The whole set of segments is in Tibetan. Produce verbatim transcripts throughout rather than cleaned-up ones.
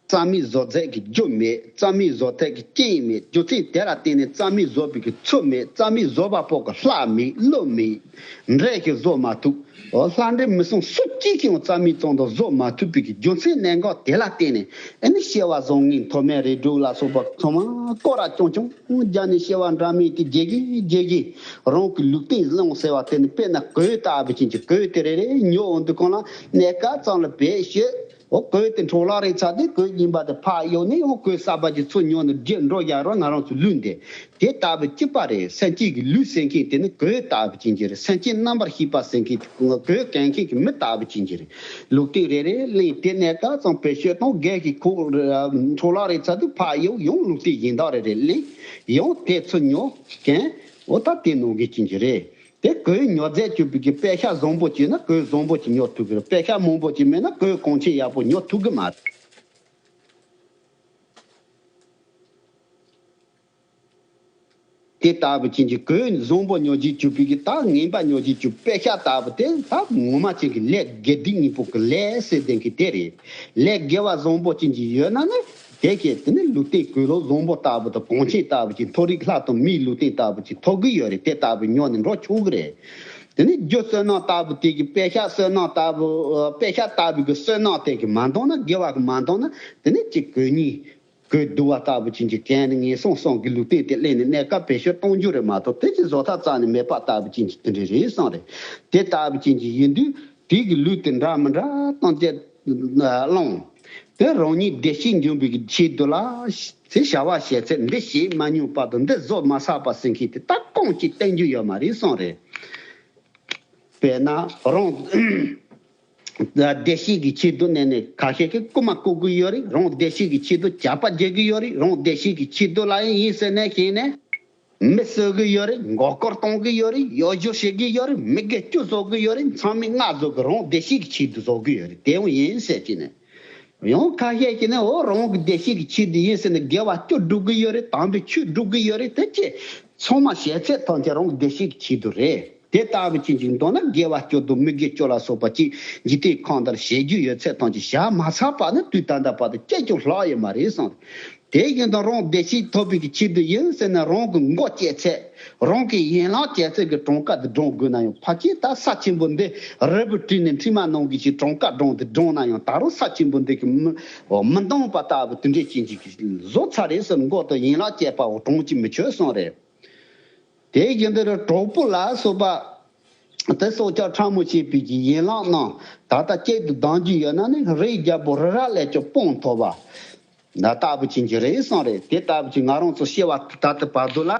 རྩ་མེད་བཟོ་རྫས་ཀྱི་རྒྱུ་མེད། རྩ་མེད་བཟོ་ཐབས་ཀྱི་རྐྱེན་མེད། རྒྱུ་མཚན་དེ་ལ་བརྟེན་ནས་རྩ་མེད་བཟོ་བའི་གི་ཚུལ་མེད། རྩ་མེད་བཟོ་བ་པོ་གི་ལྷ་མེད། བློ་མེད། འབྲས་ཀྱི་བཟོ་མ་ཐུབ། འོ་ལྷ་འདྲེ་མི་གསུམ་སུ་གཅིག་གིས་ཡང་རྩ་མེད་ཙམ་དུ་བཟོ་མ་ཐུབ་པའི་གི་རྒྱུ་མཚན་གནད་འགག་དེ་ལ་བརྟེན་ནས། ཨ་ནི་སྐྱེ་བ་བཟང་ངན་མཐོ་དམན་རིགས་དྲུག་ལ་སོགས་པ་ཚང་མ་སྐོར་ར་རྐྱང་རྐྱང་རྒྱག་ནས་སྐྱེ་བ་འདྲ་མིན་དེ་རྒྱས་ཀྱིན་རྒྱས་ཀྱིན་རང་གི་ལུས་རྟེན་བླངས་ཟེར་བ་དེ་ནི། དཔེར་ན་གོས་ལྟ་བུ་ཅན་གྱི་གོས་དེ་རེ་རེ་ཉོ་འོང་དུས་སྒང་ལ་གནས་སྐབས་ཙམ་ལ་བེད་སྤྱོད། འོ་གོས་དེ་འཕྲོ་བརླག་རེད་ཚར་དུས་གོས་རྙིང་པ་དེ་ཕར་གཡུགས་ནས་ཡང་གོས་གསར་པ་ཅིག་ཚུར་ཉོས་ནས་རྒྱུ་འགྲོ་རྒྱག་རོགས། ང་རང་ཚོ་ལུས་འདི་དེ་ལྟ་བུ་གཅིག་པ་རེད། སེམས་ཅན་གྱི་ལུས་ཟེར་མཁན་དེ་ནི་གོས་ལྟ་བུ་ཅན་གྱི་རེད། སེམས་ཅན་རྣམ་པར་ཤེས་པ་ཟེར་མཁན་དེ་གོས་གོན་མཁན་གྱི་མི་ལྟ་བུ་ཅན་གྱི་རེད། ལུས་རྟེན་རེ་རེ་ལེན། དེ་གནས་སྐབས་ཙམ་བེད་སྤྱོད་བཏང་། སྒེར་གྱི་ཁོག་འཕྲོ་བརླག་རེད་ཚར་དུས་ཕར་གཡུགས། ཡང་ལུས་རྟེན་གཞན་དག་རེ་རེ་ལེན། ཡང་དེ་ཚུར་ཉོ་གོན། འོ་ད་དེ་ནང་གི་ཅན་གྱི་རེད། དེ་གོས་ཉོ་རྫས་སྤྱོད་པའི་གི་པེ་ཤ་བཟང་པོ་ཅིག་ན་གོས་བཟང་པོ་ཅིག་ཉོ་ཐུབ་ཀྱི་རེད། པེ་ཤ་མང་པོ་ཅིག་མེད་ན་གོས་གོང་ཆེན་ཡག་པོ་ཉོ་ཐུབ་ཀྱི་མ་རེད། དེ་ལྟ་བུ་ཅན་གྱི་གོས་བཟང་པོ་ཉོ་རྒྱུ་སྤྱོད་པའི་གི་ད་ངན་པ་ཉོ་རྒྱུ་སྤྱོད། པེ་ཤ་ལྟ་བུ་དེ་ད་ངོ་མ་ཅན་གྱི་ལས་དགེ་སྡིག་གཉིས་པོ་གི་ལས་ཟེར་ལྡན་གྱི་དེ་རེད། ལས་དགེ་བ་བཟང་པོ་ཅན་གྱི་ཡོད་ན་ནི། དེ་གས་དེ་ནི་ལུས་རྟེན་གོས་ལོག་བཟང་པོ་ལྟ་བུ་དང་གོང་ཆེན་ལྟ་བུ་ཅིག་མཐོ་རིས་ལྷ་དང་མིའི་ལུས་རྟེན་ལྟ་བུ་ཅིག་ཐོབ་ཀྱི་ཡོད་རེད། དེ་ལྟ་བུ་ཉོ་ནས་འགྲོ་ཆོག་གི་རེད། དེ་ནི་རྒྱུ་བསོད་ནམས་ལྟ་བུ་དེ་གི་པེ་ཤ་བསོད་ནམས་ལྟ་བུ་ཨ། པེ་ཤ་ལྟ་བུ་གི་བསོད་ནམས་དེ་གི་མ་འདང་ན། དགེ་བ་གི་མ་འདང་ན། དེ་ནི་གཅིག་གོས་རྙིང་གོས་བསྡུ་བ་ལྟ་བུ་ཅན་གྱི་གན་ནི་ངན་སོང་གསུམ་གྱི་ལུས་རྟེན་དེ་ལེན་ནས་གནས་སྐབས་བེད་སྤྱོད་གཏོང་རྒྱུ་རེད་མ་གཏོགས། དེ་ཅིག་བཟོ་ཐབས་རྩ་ནས་མེད་པ་ལྟ་བུ་ཅན་གྱི་དེ་འདྲ་རེད་བསམ་རེད། དེ་ལྟ་བུ་ཅན་གྱི་ཡིན་དུས། དེ་གི་ལུས་དེ་འདྲ་མི་འདྲ་ཐམས་ཅད་བླངས། དེ་རང་ཉིད་བདེ་སྐྱིད་འབྱུང་བའི་གི་ཆེད་དུ་ལ། དེ་བྱ་བ་བྱེད་ཚད་འདི་བྱེད་མ་མྱོང་བར་དུ་འདི་བཟོ་མ་ཚར་བ་ཟེར་མཁན་དེ་ད་གང་ཅིག་བསྟན་རྒྱུ་ཡོད་མ་རེད་བསམ་རེད། དཔེར་ན་རང་བདེ་སྐྱིད་ཀྱི་ཆེད་དུ་ནས་ནས་ཁ་ཤས་ཀྱིས་རྐུ་མ་རྐུ་གི་ཡོད་རེད། རང་བདེ་སྐྱིད་ཀྱི་ཆེད་དུ་ཇག་པ་རྒྱག་གི་ཡོད་རེད། རང་བདེ་སྐྱིད་ཀྱི་ཆེད་དུ་ལ་ཡིན་ཟེར་ནས་བྱས་ནས། མི་གསོད་གི་ཡོད་རེད། མགོ་སྐོར་གཏོང་གི་ཡོད་རེད། གཡོ་སྒྱུ་བྱེད་གི་ཡོད་རེད། མི་དགེ་བཅུ་བཟོ་གི་ཡོད་རེད། མཚམས་མེད་ལྔ་བཟོ་གི། རང་བདེ་སྐྱིད་ཀྱི་ཆེད་དུ་བཟོ་གི་ཡོད་རེད། དེ་ཡང་ཡིན་ཟེར་གྱི་ནས། ཡང་ཁ་ཤས་ཀྱིས་ནི་འོ་རང་གི་བདེ་སྐྱིད་ཀྱི་ཆེད་དུ་ཡིན་ཟེར་ནས་དགེ་བ་བཅུ་སྒྲུབ་གི་ཡོད་རེད། དམ་པའི་ཆོས་སྒྲུབ་གི་ཡོད་རེད། དེ་ཅི་ཚང་མ་བྱེད་ཚད་ཐམས་ཅད་རང་གི་བདེ་སྐྱིད་ཀྱི་ཆེད་དུ་རེད། དེ་ལྟ་བུ་ཅན་ཅིག་འདོད་ན་དགེ་བ་བཅུ་དང་མི་དགེ་བཅུ་ལ་སོགས་པ་ཅིག་འཇིག་རྟེན་ཁམས་འདིར་བྱེད་རྒྱུ་ཡོད་ཚད་ཐམས་ཅད་བྱ་མ་ཚར་བ་ནི་དུས་ད་ལྟ་བར་དུ་སྐྱེས་ཀྱང་ལྷག་ཡོད་མ་རེད་བསམ། དེ་བཞིན་དུ་རང་བདེ་སྐྱིད་ཐོབ་པའི་གི་ཆེད་དུ་ཡིན་ཟེར་ན། རང་གི་མགོ་བཅད་ཚད། རང་གི་ཡན་ལག་བཅད་ཚད་ཀྱི་གྲངས་ཀ་དེ་བགྲང་དགོས་ན་ཡང་། ཕལ་ཆེར་ད་ས་ཆེན་པོ་འདི་རིལ་བུ་བྲིས་ནས་འཕྲེང་མ་ནང་གི་ཞིག་གྲངས་ཀ་བགྲང་དེ་བགྲང་ན་ཡང་། ད་རུང་ས་ཆེན་པོ་འདི་གི་མི་མི་འདང་བ་ལྟ་བུ་དེ་འདྲས་ཅན་ཅིག་བཟོ་ཚར་རེད་ཟེར། མགོ་དང་ཡན་ལག་བཅད་པའོ་གྲངས་ཅིག་མི་ཆོད་བསམ་རེད། དེ་བཞིན་དུ་གྲོགས་པོ་ལ་སོགས་པ་དེ་སྲོག་ཆགས་ཕྲ་མོ་བྱེད་པའི་གི་ཡན་ལག་རྣམས་ད་ལྟ་གཅིག་ཏུ་ལྡང་རྒྱུ་ཡོད་ན་ནི། རིའི་རྒྱལ་པོ་རི་རབ་ལས་ཀྱང་དཔུང་མཐོ་བ་ན་ལྟ་བུ་ཅན་གྱི་རེད་བསམ་རེད། དེ་ལྟ་བུ་ཅན་ང་རང་ཚོ་སྐྱེ་བ་ད་ལྟ་བར་དུ་ལ།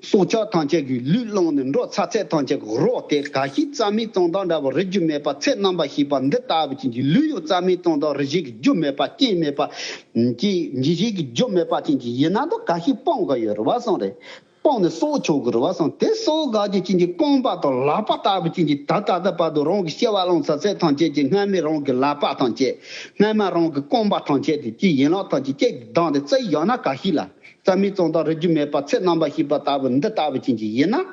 སྲོག་ཆགས་ཐམས་ཅད་ཀྱི་ལུས་བླངས་ནས་འགྲོ་ཚར་ཚད་ཐམས་ཅད་ཀྱི་རོ་དེ་ག་ཤེད་རྩ་མེད་ཙང་དང་འདྲ་བ་རིག་རྒྱུ་མེད་པ། ཚེ་རྣམ་པར་ཤེས་པ་འདི་ལྟ་བུ་ཅན་གྱི་ལུས་ཡང་རྩ་མེད་ཙང་དང་རིག་བྱེད་ཀྱི་རྒྱུ་མེད་པ། རྐྱེན་མེད་པ། ཀྱི་འཇིག་བྱེད་ཀྱི་རྒྱུ་མེད་པ་ཅན་གྱི་ཡིན་ན་འདུག་ག་ཤེད་སྤང་གི་ཡོད་རེད་བ་བསམ་རེད། སྤང་ནས་གསོག་ཆོག་གི་རེད་བ་བསམ། དེ་གསོག་ག་རྒྱུ་ཅན་གྱི་རྐང་པ་དང་ལག་པ་ལྟ་བུ་ཅན་གྱི་ད་ད་ལྟ་བར་དུ་རང་གི་སྐྱེ་བ་བླངས་ཚར་ཚད་ཐམས་ཅད་ཀྱི་སྔ་མའི་རང་གི་ལག་པ་ཐམས་ཅད། སྔ་མ་རང་གི་རྐང་པ་ཐམས་ཅད་དེ་ཀྱི་ཡན་ལག་ཐམས་ཅད་ཀྱི་ལྡང་སྟེ་རྩི་ཡོད་ན་ག་ཤེད་ལ། རྩ་མེད་ཙང་དང་རིག་རྒྱུ་མེད་པ། ཚེ་རྣམ་པར་ཤེས་པ་ལྟ་བུ་འདི་ལྟ་བུ་ཅན་གྱི་ཡིན་ན།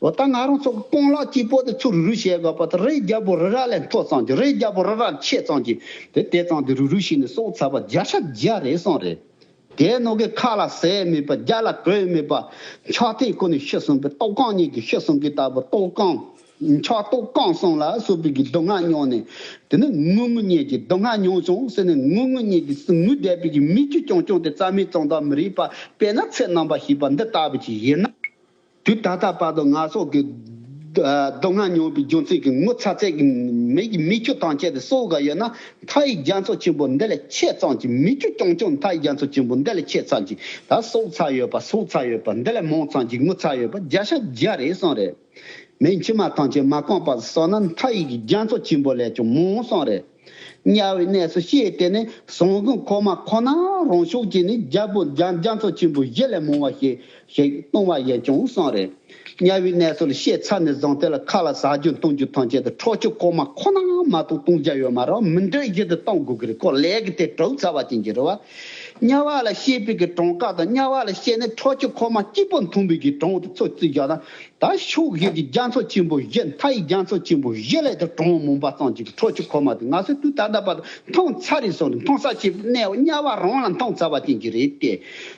འོ་ད་ང་རང་ཚོ་གི་རྐང་ལག་གཅིག་པོ་དེ་ཚུར་རུ་རུ་བྱེད་དགོས་པ་དེ། རིའི་རྒྱལ་པོ་རི་རབ་ལས་མཐོ་ཙམ་གྱི། རིའི་རྒྱལ་པོ་རི་རབ་ཆེ་ཙམ་གྱི་དེ་དེ་ཙམ་དེ་རུ་རུ་བྱས་ནས་གསོག་ཚར་བ་བརྒྱ་ཆ་བརྒྱ་རེད་བསམ་རེད། དེའི་ནང་གི་ཁ་ལ་ཟས་མེད་པ། རྒྱབ་ལ་གོས་མེད་པ། ཕྱག་མཐིལ་ཁོ་ནས་ཤི་སོང་པའི་ལྟོགས་གང་ཉིད་ཀྱི་ཤི་སོང་གི་ལྟ་བུ་ལྟོགས་གང་། ཕྱག་ལྟོགས་གང་སོང་ལ་སོགས་པའི་གི་སྡུག་བསྔལ་མྱོང་ནས། དེ་ནི་ངུ་ངུ་ཉིད་ཀྱི་སྡུག་བསྔལ་མྱོང་བྱུང་ཟེར་ནས། ངུ་ངུ་ཉིད་ཀྱི་ངུ་བསྡད་པའི་གི་མིག་ཆུ་རྐྱང་རྐྱང་དེ་རྩ་མེད་ཙང་དང་མི་རིགས་པ། དཔེར་ན་ཚེ་རྣམ་པར་ཤེས་པ་འདི་ལྟ་བུ་ཅིག་ཡིན་ན། དུས་ད་ལྟ་བར་དུ་ང་སོགས་ཀྱི་སྡུག་བསྔལ་མྱོང་བའི་རྒྱུ་མཚན་གྱིས་ངུ་ཚ་ཚད་ཀྱི་མིག་གི་མིག་ཆུ་ཐམས་ཅད་དེ་གསོག་ག་ཡོད་ན། མཐའ་ཡས་རྒྱ་མཚོ་ཆེན་པོ་འདི་ལས་ཆེ་ཙམ་གྱི་མིག་ཆུ་རྐྱང་རྐྱང་མཐའ་ཡས་རྒྱ་མཚོ་ཆེན་པོ་འདི་ལས་ཆེ་ཙམ་གྱི་ད་གསོག་ཚར་ཡོད་པ། གསོག་ཚར་ཡོད་པ་འདི་ལས་མང་ཙམ་གྱི་ངུ་ཚར་ཡོད་པ་བརྒྱ་ཆ་བརྒྱ་རེད་བསམ་རེད། མི་མཆི་མ་ཐམས་ཅད་མ་བཀང་བར་གསོག་ན། མཐའ་ཡས་ཀྱི་རྒྱ་མཚོ་ཆེན་པོ་ལས་ཀྱང་མང་བསམ་རེད། དམྱལ་བའི་གནས་སུ་སྐྱེས་ཏེ་ནི། ཟངས་ཀུན་ཁོག་མ་ཁོ་ན་རང་ཤུགས་ཀྱིས་ནི། རྒྱལ་པོ་རྒྱ་རྒྱ་མཚོ་ཆེན་པོ་བཞི་ལས་མང་བ་ཞིག་ཞིག་བཏུང་བ་ཡིན་ཀྱང་བསམ་རེད། དམྱལ་བའི་གནས་སུ་ལ་སྐྱེས་ཚར་ནས་བཟུང་སྟེ་ལ་ཁ་ལ་ཟ་རྒྱུ་འཐུང་རྒྱུ་ཐམས་ཅད་དེ་ཁྲག་ཆུ་ཁོག་མ་ཁོ་ན་མ་གཏོགས་བཏུང་རྒྱུ་ཡོད་མ་རེད། མི་འདོད་བཞིན་དུ་བཏུང་དགོས་ཀྱི་རེད། ཁོ་ལས་ཀྱི་དེ་གྲུབ་ཚར་བ་ཅན་གྱི་རེད་བ། དམྱལ་བ་ལ་སྐྱེས་པའི་གི་གྲངས་ཀ་དང་དམྱལ་བ་ལ་སྐྱེས་ནས་ཁྲག་སྐྱུག་ཁོག་མ་གཅིག་པུ་འཐུང་བའི་གི་གྲངས་དེ་ཚོ་རྩིས་བཞག་ན། ད་ཕྱོགས་བཞི་གི་རྒྱ་མཚོ་ཆེན་པོ་བཞི། མཐའ་ཡི་རྒྱ་མཚོ་ཆེན་པོ་བཞི་ལས་དེ་གྲངས་མང་པ་ཙམ་ཅིག་གི་ཁྲག་སྐྱུག་ཁོག་མ་དེ་ང་ཚོས་དུས་ད་ལྟ་བར་དུ་འཐུང་ཚར་རེད་གསུངས་ནས། འཐུང་ས་ཆེ་གནས་དམྱལ་བ་རང་ལ་འཐུང་ཚར་བ་ཅན་གྱི་རེད་དེ།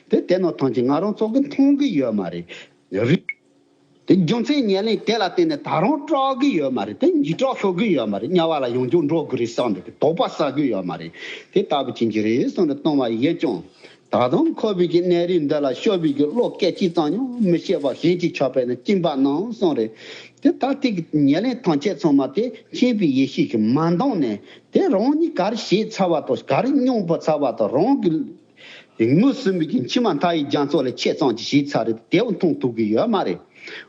དེ་དེ་ནང་ཐམས་ཅད་ང་རང་ཚོ་གི་མཐོང་གི་ཡོད་མ་རེད། རེད། དེ་རྒྱུ་མཚན་ཉེར་ལེན་དེ་ལ་བརྟེན་ནས་ད་རུང་སྐྲག་གི་ཡོད་མ་རེད། དེ་འཇིགས་སྐྲག་ཤོར་གི་ཡོད་མ་རེད། དམྱལ་བ་ལ་ཡང་བསྐྱར་འགྲོ་དགོས་རེད་བསམ་པའི་དོགས་པ་ཟ་གི་ཡོད་མ་རེད། དེ་ལྟ་བུ་ཅན་གྱི་རེད་གསུངས་ནས་གཏོང་བ་ཡིན་ཀྱང་། ད་དུང་འཁོར་བའི་གི་གནས་རིས་འདི་ལ་སྐྱོ་བའི་གི་བློ་སྐད་ཅིག་ཙམ་ཡང་མི་སྐྱེ་བ་གཞན་གྱིས་ཁྱབ་པས་ན་སྐྱིད་པ་སྣང་གསུངས་རེད། དེ་ལྟ་སྟེ་གི་ཉེར་ལེན་ཐམས་ཅད་ཚང་མ་དེ་མཁྱེན་པའི་ཡེ་ཤེས་ཀྱིས་མ་འདང་ནས། དེ་རང་ཉིད་ག་རེ་བྱས་ཚར་བ་དང་ག་རེ་མྱོང་བ་ཚར་བ་དང་རང་གི་ངོས་ཟིན་པའི་གི་མཆི་མ་མཐའ་ཡི་རྒྱ་མཚོ་ལས་ཆད་ཙམ་གྱི་ཞིག་ཚར་རེད། དེའུ་མཐོང་ཐུབ་ཀྱི་ཡོད་མ་རེད།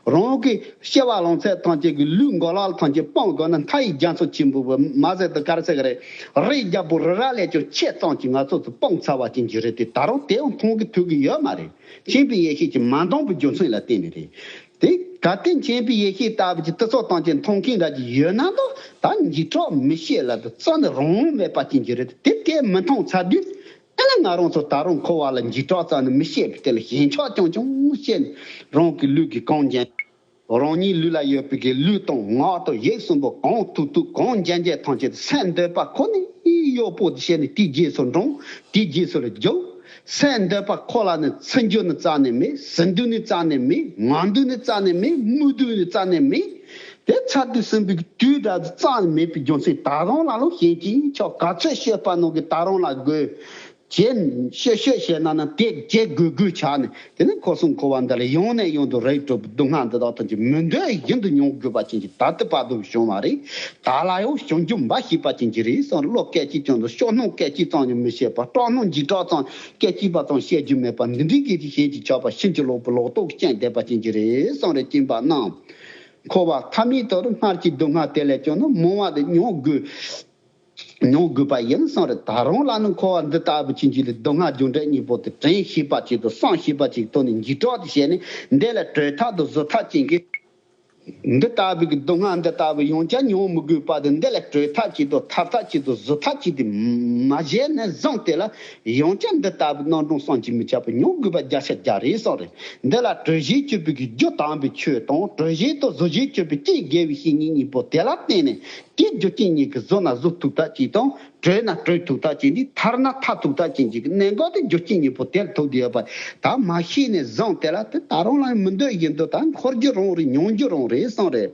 རང་གི་སྐྱེ་བ་ལང་ཚད་ཐམས་ཅད་ཀྱི་ལུས་མགོ་ལག་ཐམས་ཅད་སྤང་དགོས་ན་མཐའ་ཡི་རྒྱ་མཚོ་ཆེན་པོ་བས་མ་ཟད་དུ་ག་རེ་ཟེར་གི་རེད། རི་རྒྱལ་པོ་རི་རབ་ལས་ཀྱང་ཆད་ཙམ་གྱི་ང་ཚོ་ཚོ་སྤང་ཚར་བ་ཅན་གྱི་རེད་དེ། ད་རུང་དེའུ་མཐོང་གི་ཐུབ་ཀྱི་ཡོད་མ་རེད། མཁྱེན་པའི་ཡེ་ཤེས་ཀྱིས་མ་འདང་བའི་རྒྱུ་མཚན་ལ་བརྟེན་ནས་རེད། དེ་གལ་ཏེ་མཁྱེན་པའི་ཡེ་ཤེས་ལྟ་བུ་ཅིག་དེ་ཚོ་ཐམས་ཅད་མཐོང་མཁན་འདྲ་ཅིག་ཡོད་ན་འདུག་ད་འཇིགས་སྐྲག་མི་བྱེད་ལ་དུ་རྩ་ནས་རང་དབང་མེད་པ་ཅན་གྱི་རེད། དེ་དེ་མི་མཐོང་ཚར་དུས། ཨ་ནི་ང་རང་ཚོ་ད་རུང་འཁོར་བ་ལ་འཇིགས་སྐྲག་རྩ་ནས་མི་བྱེད་པའི་དེ་ལ་ཞེན་ཆགས་རྐྱང་རྐྱང་བྱས་ནས། རང་གི་ལུས་ཀྱི་གང་རྒྱན། རང་ཉིད་ལུས་ལ་ཡོད་པའི་གི་ལུས་དང་ངག་དང་ཡིད་གསུམ་པོ་གང་ཐུབ་ཐུབ་གང་འཇམ་འཇམ་ཐམས་ཅད་སེམས་འདོད་པ་ཁོ་ནས་གཡོག་པོ་དེ་བྱས་ནས་དེའི་རྗེས་སུ་འབྲང་། དེའི་རྗེས་སུ་རྒྱུག་སེམས་འདོད་པ་ཁོ་ལ་ནི་ཚིམ་རྒྱུ་ནི་རྩ་ནས་མེད། ཟིན་རྒྱུ་ནི་རྩ་ནས་མེད། ངལ་འདུ་ནི་རྩ་ནས་མེད། མུ་འདུ་ནི་རྩ་ནས་མེད། དེ་ཚར་དུས་ཟིན་པའི་དུས་འདྲ་རྩ་ནས་མེད་པའི་རྒྱུ་མཚན་ད་རུང་ལ་ལོ་ཞེན་གྱིན་ཆོག་ག་ཚོད་བཤད་པ་ནང་གི་ད་རུང་ལ་དགོས། བྱས་བཤད་བཤད་བཤད་ན་ན་དེ་བྱེད་དགོས་དགོས་ཆགས་ནས། དེ་ནི་འཁོར་གསུམ་འཁོར་བ་འདི་ལ་ཡང་ནས་ཡང་དུ་རེག་གྲོལ་སྡུག་བསྔལ་འདི་དག་ཐམས་ཅད་མི་འདོད་བཞིན་དུ་མྱོང་དགོས་པ་ཅན་གྱི་ད་ལྟ་བར་དུ་བྱུང་བ་རེད། ད་ལ་ཡང་བྱུང་རྒྱུ་འབའ་ཞིག་པ་ཅན་གྱི་རེད་གསུངས། བློ་སྐད་ཅིག་ཀྱང་དང་ཤོག་སྣང་སྐད་ཅིག་ཙམ་ཡང་མི་བྱེད་པར་སྐྲག་སྣང་འཇིགས་སྐྲག་ཙམ་སྐད་ཅིག་པ་ཙམ་བཤད་རྒྱུ་མེད་པར་འདི་འདྲའི་གི་ཞེན་གྱིན་ཆགས་པ་ཕྱིན་ཅི་ལོག་པའི་ལོག་རྟོག་ཅན་བསྡད་པ་ཅན་གྱི་རེད་གསུངས་རེད། སྐྱིད་པ་སྣང་། འཁོར་བ་ཐ་མའི་དོན་དུ་སྔར་གྱི་སྡུག་བསྔལ་དེ་ལས་ཀྱང་ནི་མང་བ་དེ་མྱོང་དགོས། མྱོང་དགོས་པ་ཡིན་གསུངས་རེད། ད་རུང་ལ་ནི་འཁོར་བ་འདི་ལྟ་བུ་ཅན་གྱི་ལས་སྡུག་བསྔལ་རྒྱུ་འབྲས་གཉིས་པོ་དེ་དྲན་ཤེས་པ་ཅིག་དང་བསམ་ཤེས་པ་ཅིག་ཐོག་ནས་འཇིགས་སྐྲག་དེ་བྱས་ནས་འདི་ལས་གྲོལ་ཐབས་དང་བཟོད་ཐབས་ཅན་གྱི། འདི་ལྟ་བུའི་གི་སྡུག་བསྔལ་འདི་ལྟ་བུ་ཡང་བསྐྱར་མྱོང་མི་དགོས་པ་དེ་འདི་ལས་གྲོལ་ཐབས་ཅིག་དང་ཐར་ཐབས་ཅིག་དང་བཟོད་ཐབས་ཅིག་དེ་མ་བྱས་ནས་བཟུང་སྟེ་ལ་ཡང་བསྐྱར་འདི་ལྟ་བུའི་རྣམ་གྲངས་བསམ་གྱིས་མི་ཁྱབ་པ་མྱོང་དགོས་པ་བརྒྱ་ཆ་བརྒྱ་རེད་གསུངས་རེད། འདི་ལ་གྲོལ་བྱེད་གཅོད་པའི་གི་རྒྱུ་དམ་པའི་ཆོས་དང་། གྲོལ་བྱེད་དང་བཟོད་བྱེད་གཅོད་པའི་རྐྱེན་དགེ་བའི་བཤེས་གཉེན་གཉིས་པོ་དེ་ལ་བརྟེན་ནས། དེའི་རྒྱུ་རྐྱེན་གཉིས་ཀྱིས་བཟོད་ན་བཟོད་ཐུབ་ཐབས་ཅིག་དང་། གྲོལ་ན་གྲོལ་ཐུབ་ཐབས་ཅིག་འདི། ཐར་ན་ཐར་ཐུབ་ཐབས་ཅིག་འདི་གི་གནད་འགག་དེ་རྒྱུ་རྐྱེན་གཉིས་པོ་དེ་ལ་ཐུག་བསྡད་ཡོད་པ་ད་མ་ཤེས་ནས་བཟུང་སྟེ་ལ་དེ་ད་རུང་ལ་མི་འདོད་བཞིན་དུ་ད་འཁོར་རྒྱུ་རང་རེད། མྱོང་རྒྱུ་རང་རེད་གསུངས་རེད།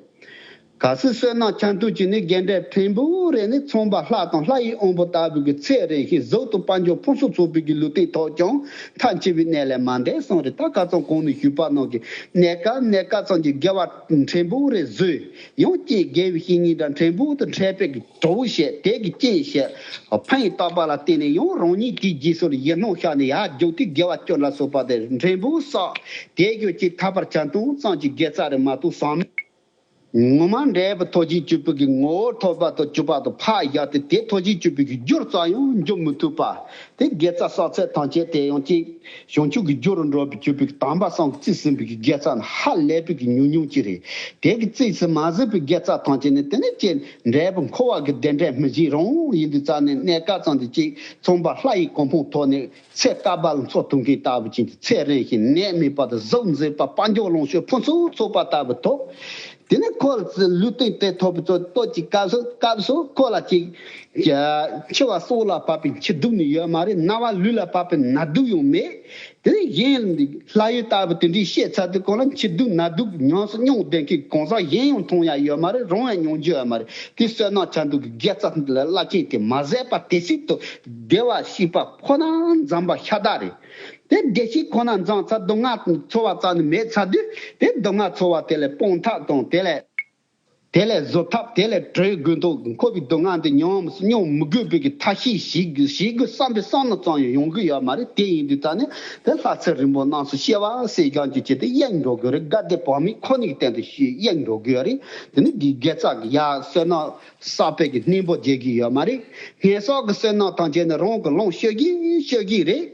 གལ་སྲིད་བསོད་ནམས་ཆ་མཐུན་གྱིས་ནི་དགེ་འབྲས་ཕྲན་བུ་རེ་ནི། ཚངས་པ་ལྷ་དང་ལྷ་ཡི་དབང་པོ་ལྟ་བུའི་གི་ཚེ་རིང་ཞིང་གཟུགས་དང་དཔལ་འབྱོར་ཕུན་སུམ་ཚོགས་པའི་གི་ལུས་རྟེན་ཐོབ་ཀྱང་མཐའ་འཆི་བའི་གནས་ལས་མ་འདས་གསུངས་རེད། ད་ཁ་སང་གོང་ནས་ཞུས་པ་ནང་གི་གནས་སྐབས་གནས་སྐབས་ཙམ་གྱི་དགེ་བ་ཕྲན་བུ་རེ་བཟོས། ཡང་ཅིག་དགེ་བའི་བཤེས་གཉེན་དང་ཕྲན་བུ་དུ་འཕྲད་པའི་གི་གྲོགས་བྱས། དེ་གི་རྐྱེན་བྱས། ཕན་ཡོན་བརྟག་པ་ལ་བརྟེན་ནས་ཡང་རང་ཉིད་དེའི་རྗེས་སུ་ཡིད་སྣང་ཤར་ནས་ཡར་རྒྱུག་དུས་དགེ་བ་སྐྱོན་ལ་སོགས་པ་དེ་ཕྲན་བུ་བསགས། དེ་གི་ཅིག་ཐར་པར་བྱང་ཐུབ་ཙམ་གྱི་དགེ་རྩ་རེ་མ་གཏོགས་བསམ། ངོ་མ་འབྲས་བུ་ཐོབ་བྱེད་གཅོད་པའི་གི་ངོ་བོ་ཐོབ་པ་དང་གཅོད་པ་དང་ཕར་བཞག་སྟེ། དེ་ཐོབ་བྱེད་གཅོད་པའི་གི་རྒྱུར་ཙམ་ཡང་འཇུག་མི་ཐུབ་པ། དེ་དགེ་རྩ་བསགས་ཚད་ཐམས་ཅད་དེ་ཡང་ཅིག་བྱང་ཆུབ་ཀྱི་རྒྱུ་རུ་འགྲོ་བའི་གཅོད་པའི་གི་དམ་པ་སངས་རྒྱས་ཀྱིས་བརྩིས་ཟིན་པའི་གི་དགེ་རྩ་ནི་ཧ་ལས་པའི་གི་ཉུང་ཉུང་ཅིག་རེད། དེ་གི་རྩིས་སུ་མ་ཟིན་པའི་དགེ་རྩ་ཐམས་ཅད་ནི་དེ་ནི་ཅིག་འབྲས་བུ་འཁོར་བ་གི་བདེ་འབྲས་མི་བྱེད་རུང་ཡིན་དུས་ཙམ་ནས། གནས་སྐབས་ཙམ་དུ་ཅིག་ཚངས་པ་ལྷ་ཡི་གོ་འཕང་ཐོབ་ནས་ཚེ་བསྐལ་པ་ལ་འཚོ་ཐུབ་མཁན་ལྟ་བུ་ཅན་གྱི་ཚེ་རིང་ཞིང་ནད་མེད་པ་དང་། གཟུགས་མཛེས་པ། དཔལ་འབྱོར་ལོངས་སྤྱོད་ཕུན་སུམ་ཚོགས་པ་ལྟ་བུ་ཐོབ། དེ་ནས་ཁོ་ལ་ལུས་རྟེན་དེ་ཐོབ་པའི་ཚོད་ལྟོ་ཅིག་སྐབས་སུ་སྐབས་སུ་ཁོ་ལ་ཅིག་འཆི་བ་སྲོག་ལ་བབ་པའི་འཆི་སྡུག་ནི་ཡོད་མ་རེད། ན་བ་ལུས་ལ་བབ་པའི་ན་སྡུག་ཡང་མེད། དེ་ནས་གཞན་ལ་ལྷ་ཡུལ་ལྟ་བུ་དེ་འདྲའི་བཤད་ཚར་དུས་སྒང་ལ་འཆི་སྡུག་ན་སྡུག་ཉམས་སུ་མྱོང་བསྡད་མཁན་གང་ཟག་གཞན་ཡང་མཐོང་ཡ་ཡོད་མ་རེད། རང་ཡང་མྱོང་རྒྱུ་ཡོད་མ་རེད། དེ་བསོད་ནམས་ཆ་མཐུན་གྱི་དགེ་རྩ་ལ་བླ་ཆེན་དེ་མ་ཟད་པ་དེ་སྲིད་དུ་བདེ་བར་གཤེགས་པ་ཁོ་ན་འཛོམས་པ་ཤ་སྟག་རེད། དེ་བདེ་སྐྱིད་ཁོ་ན་འཛོམས་ཚར། སྡུག་བསྔལ་ཚོར་བ་རྩ་ནས་མེད་ཚར་དུས། དེ་སྡུག་བསྔལ་ཚོར་བ་དེ་ལས་སྤོང་ཐབས་དང་། དེ་ལས་དེ་ལས་བཟོད་ཐབས། དེ་ལས་གྲོལ་དགོས་འདུག་འཁོར་བའི་སྡུག་བསྔལ་འདི་ཉམས་སུ་མྱོང་མི་དགོས་པའི་གི་ཐབས་ཤེས་ཤིག་ཤིག་གི་བསམ་པའི་བསམ་བློ་ཙམ་ཡང་ཡོང་གི་ཡོད་མ་རེད། དེ་ཡིན་དུས་ད་ནི་དེ་ལྷ་ཚེ་རིང་པོ་རྣམས་སུ་སྐྱེ་བ་སེལ་སྦྱང་གི་ཆེད་དུ་གཡེང་འགྲོ་དགོས་རེད། དགའ་བདེ་བག་མེད་ཁོ་ནའི་སྟེང་དུ་གཡེང་འགྲོ་དགོས་རེད། དེ་ནི་དགེ་དགེ་རྩ་གི་ཡ་བསོད་ནམས་བསགས་པའི་གི་སྙིང་པོ་རྒྱས་ཀྱི་ཡོད་མ་རེད། ངན་སོང་གི་བསོད་ནམས་ཐམས་ཅད་ནི་རང་གི་ལོངས་སྤྱོད་ཀྱི་སྤྱོད་ཀྱི་རེད།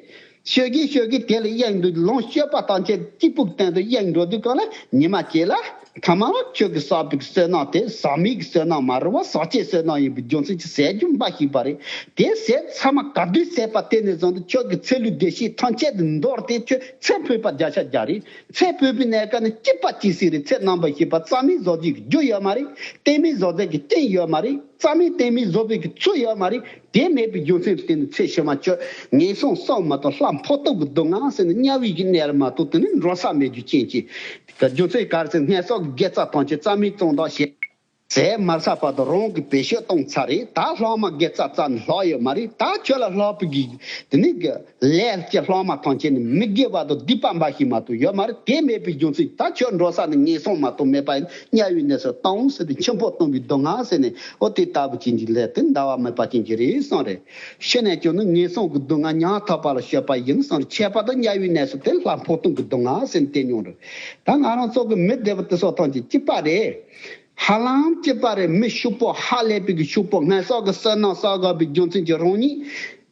ཤོད་ཀྱི་ཤོད་ཀྱི་དེ་ལ་གཡེང་འདུག་ལོངས་སྤྱོད་པ་ཐམས་ཅད་གཅིག་པུ་སྟེང་དུ་གཡེང་འགྲོ་དུས་སྒང་ལ་ཉི་མ་གཅིག་ལ་ ཐ་མ་ལ་ཁྱོད་ཀྱི་བསགས་པའི་བསོད་ནམས་དེ་ཟག་མེད་ཀྱི་བསོད་ནམས་མ་རེད་བ། ཟག་བཅས་བསོད་ནམས་ཡིན་པའི་རྒྱུ་མཚན་གྱིས་ཟད་རྒྱུ་འབའ་ཞིག་པ་རེད། དེ་ཟད་ཚང་མ་ག་དུས་ཟད་པ་དེ་ནས་བཟུང་སྟེ་ཁྱོད་ཀྱི་ཚེ་ལུས་བདེ་སྐྱིད་ཐམས་ཅད་དུ་འདོར་ཏེ་ཁྱོད་ཚེ་འཕོས་པ་བརྒྱ་ཆ་བརྒྱ་རེད། ཚེ་འཕོས་པའི་གནས་སྐབས་ནི་སྐྱིད་པ་ཅི་ཟིག་རེད། ཚེ་རྣམ་པར་ཤེས་པ་རྩ་མེད་བཟོ་རྒྱུ་གི་རྒྱུ་ཡོད་མ་རེད། གཏན་མེད་བཟོ་རྒྱུ་གི་རྐྱེན་ཡོད་མ་རེད། རྩ་མེད་གཏན་མེད་བཟོ་བའི་གི་ཚུལ་ཡོད་མ་རེད། དེ་མེད་པའི་རྒྱུ་མཚན་དེ་ནི་ཚེ་ཕྱི་མ་ཁྱོད་ངན་སོང་གསུམ་མ་གཏོགས་ལྷ་འཕོ་སྟོབས་ཀྱི་སྡུག་བསྔལ་ཟེར་ནས་དམྱལ་བའི་གི་གནས་ལ་མ་གཏོགས་དེ་ནི་འགྲོ་ས་མེད་རྒྱུ་རྐྱེན་གྱིས། རྒྱུ་མཚན་ག་རེ་ཟེར། ངན་སོང་གི་དགེ་རྩ་ཐམས་ཅད་རྩ་མེད་བཙོང་དང་ཞེས་ཟད་མ་ཚར་བར་དུ་རང་གི་བེད་སྤྱོད་བཏང་ཚར་རེད། ད་ལྷག་མ་དགེ་རྩ་རྩ་ནས་ལྷག་ཡོད་མ་རེད། ད་ཁྱོད་ལ་ལྷག་པའི་གི་དེ་ནི་གི་ལས་ཀྱི་ལྷག་མ་ཐམས་ཅད་ནི་མི་དགེ་བ་དང་སྡིག་པ་འབའ་ཞིག་མ་གཏོགས་ཡོད་མ་རེད། དེ་མེད་པའི་རྒྱུ་མཚན་ད་ཁྱོད་འགྲོ་ས་ནི་ངན་སོང་མ་གཏོགས་མེད་པ་ཡིན། དམྱལ་བའི་གནས་སུ་ལྟུང་ཟེར་ཏེ་འཆི་འཕོ་ལྟུང་བའི་སྡུག་བསྔལ་ཟེར་ནས། ཨོ་དེ་ལྟ་བུ་ཅན་གྱི་ལས་དེ་འདའ་བ་མེད་པ་ཅན་གྱི་རེད་གསུངས་རེད། ཤི་ནས་ཀྱང་ནི་ངན་སོང་གི་སྡུག་བསྔལ་ཉམ་ཐག་པ་ལ་སྤྱོད་པ་ཡིན་གསུངས་རེད། ཁྱད་པར་དུ་དམྱལ་བའི་གནས་སུ་དེ་ལྷ་འཕོ་ལྟུང་གི་སྡུག་བསྔལ་ཟེར་ནས་དེ་མྱོང་རེད། ད་ང་རང་ཚོ་གི་མི་བདེ་བ་དེ་སོགས་ཐམས་ཅད་སྐྱིད་པ་རེད། ཧ་ལམ་སྐྱིད་པ་རེད། མི་ཕྱུག་པོ་ཧ་ལས་པའི་གི་ཕྱུག་པོ་ངན་སོང་གི་བསོད་ནམས་བསགས་དགོས་པའི་རྒྱུ་མཚན་གྱིས་རང་ཉིད་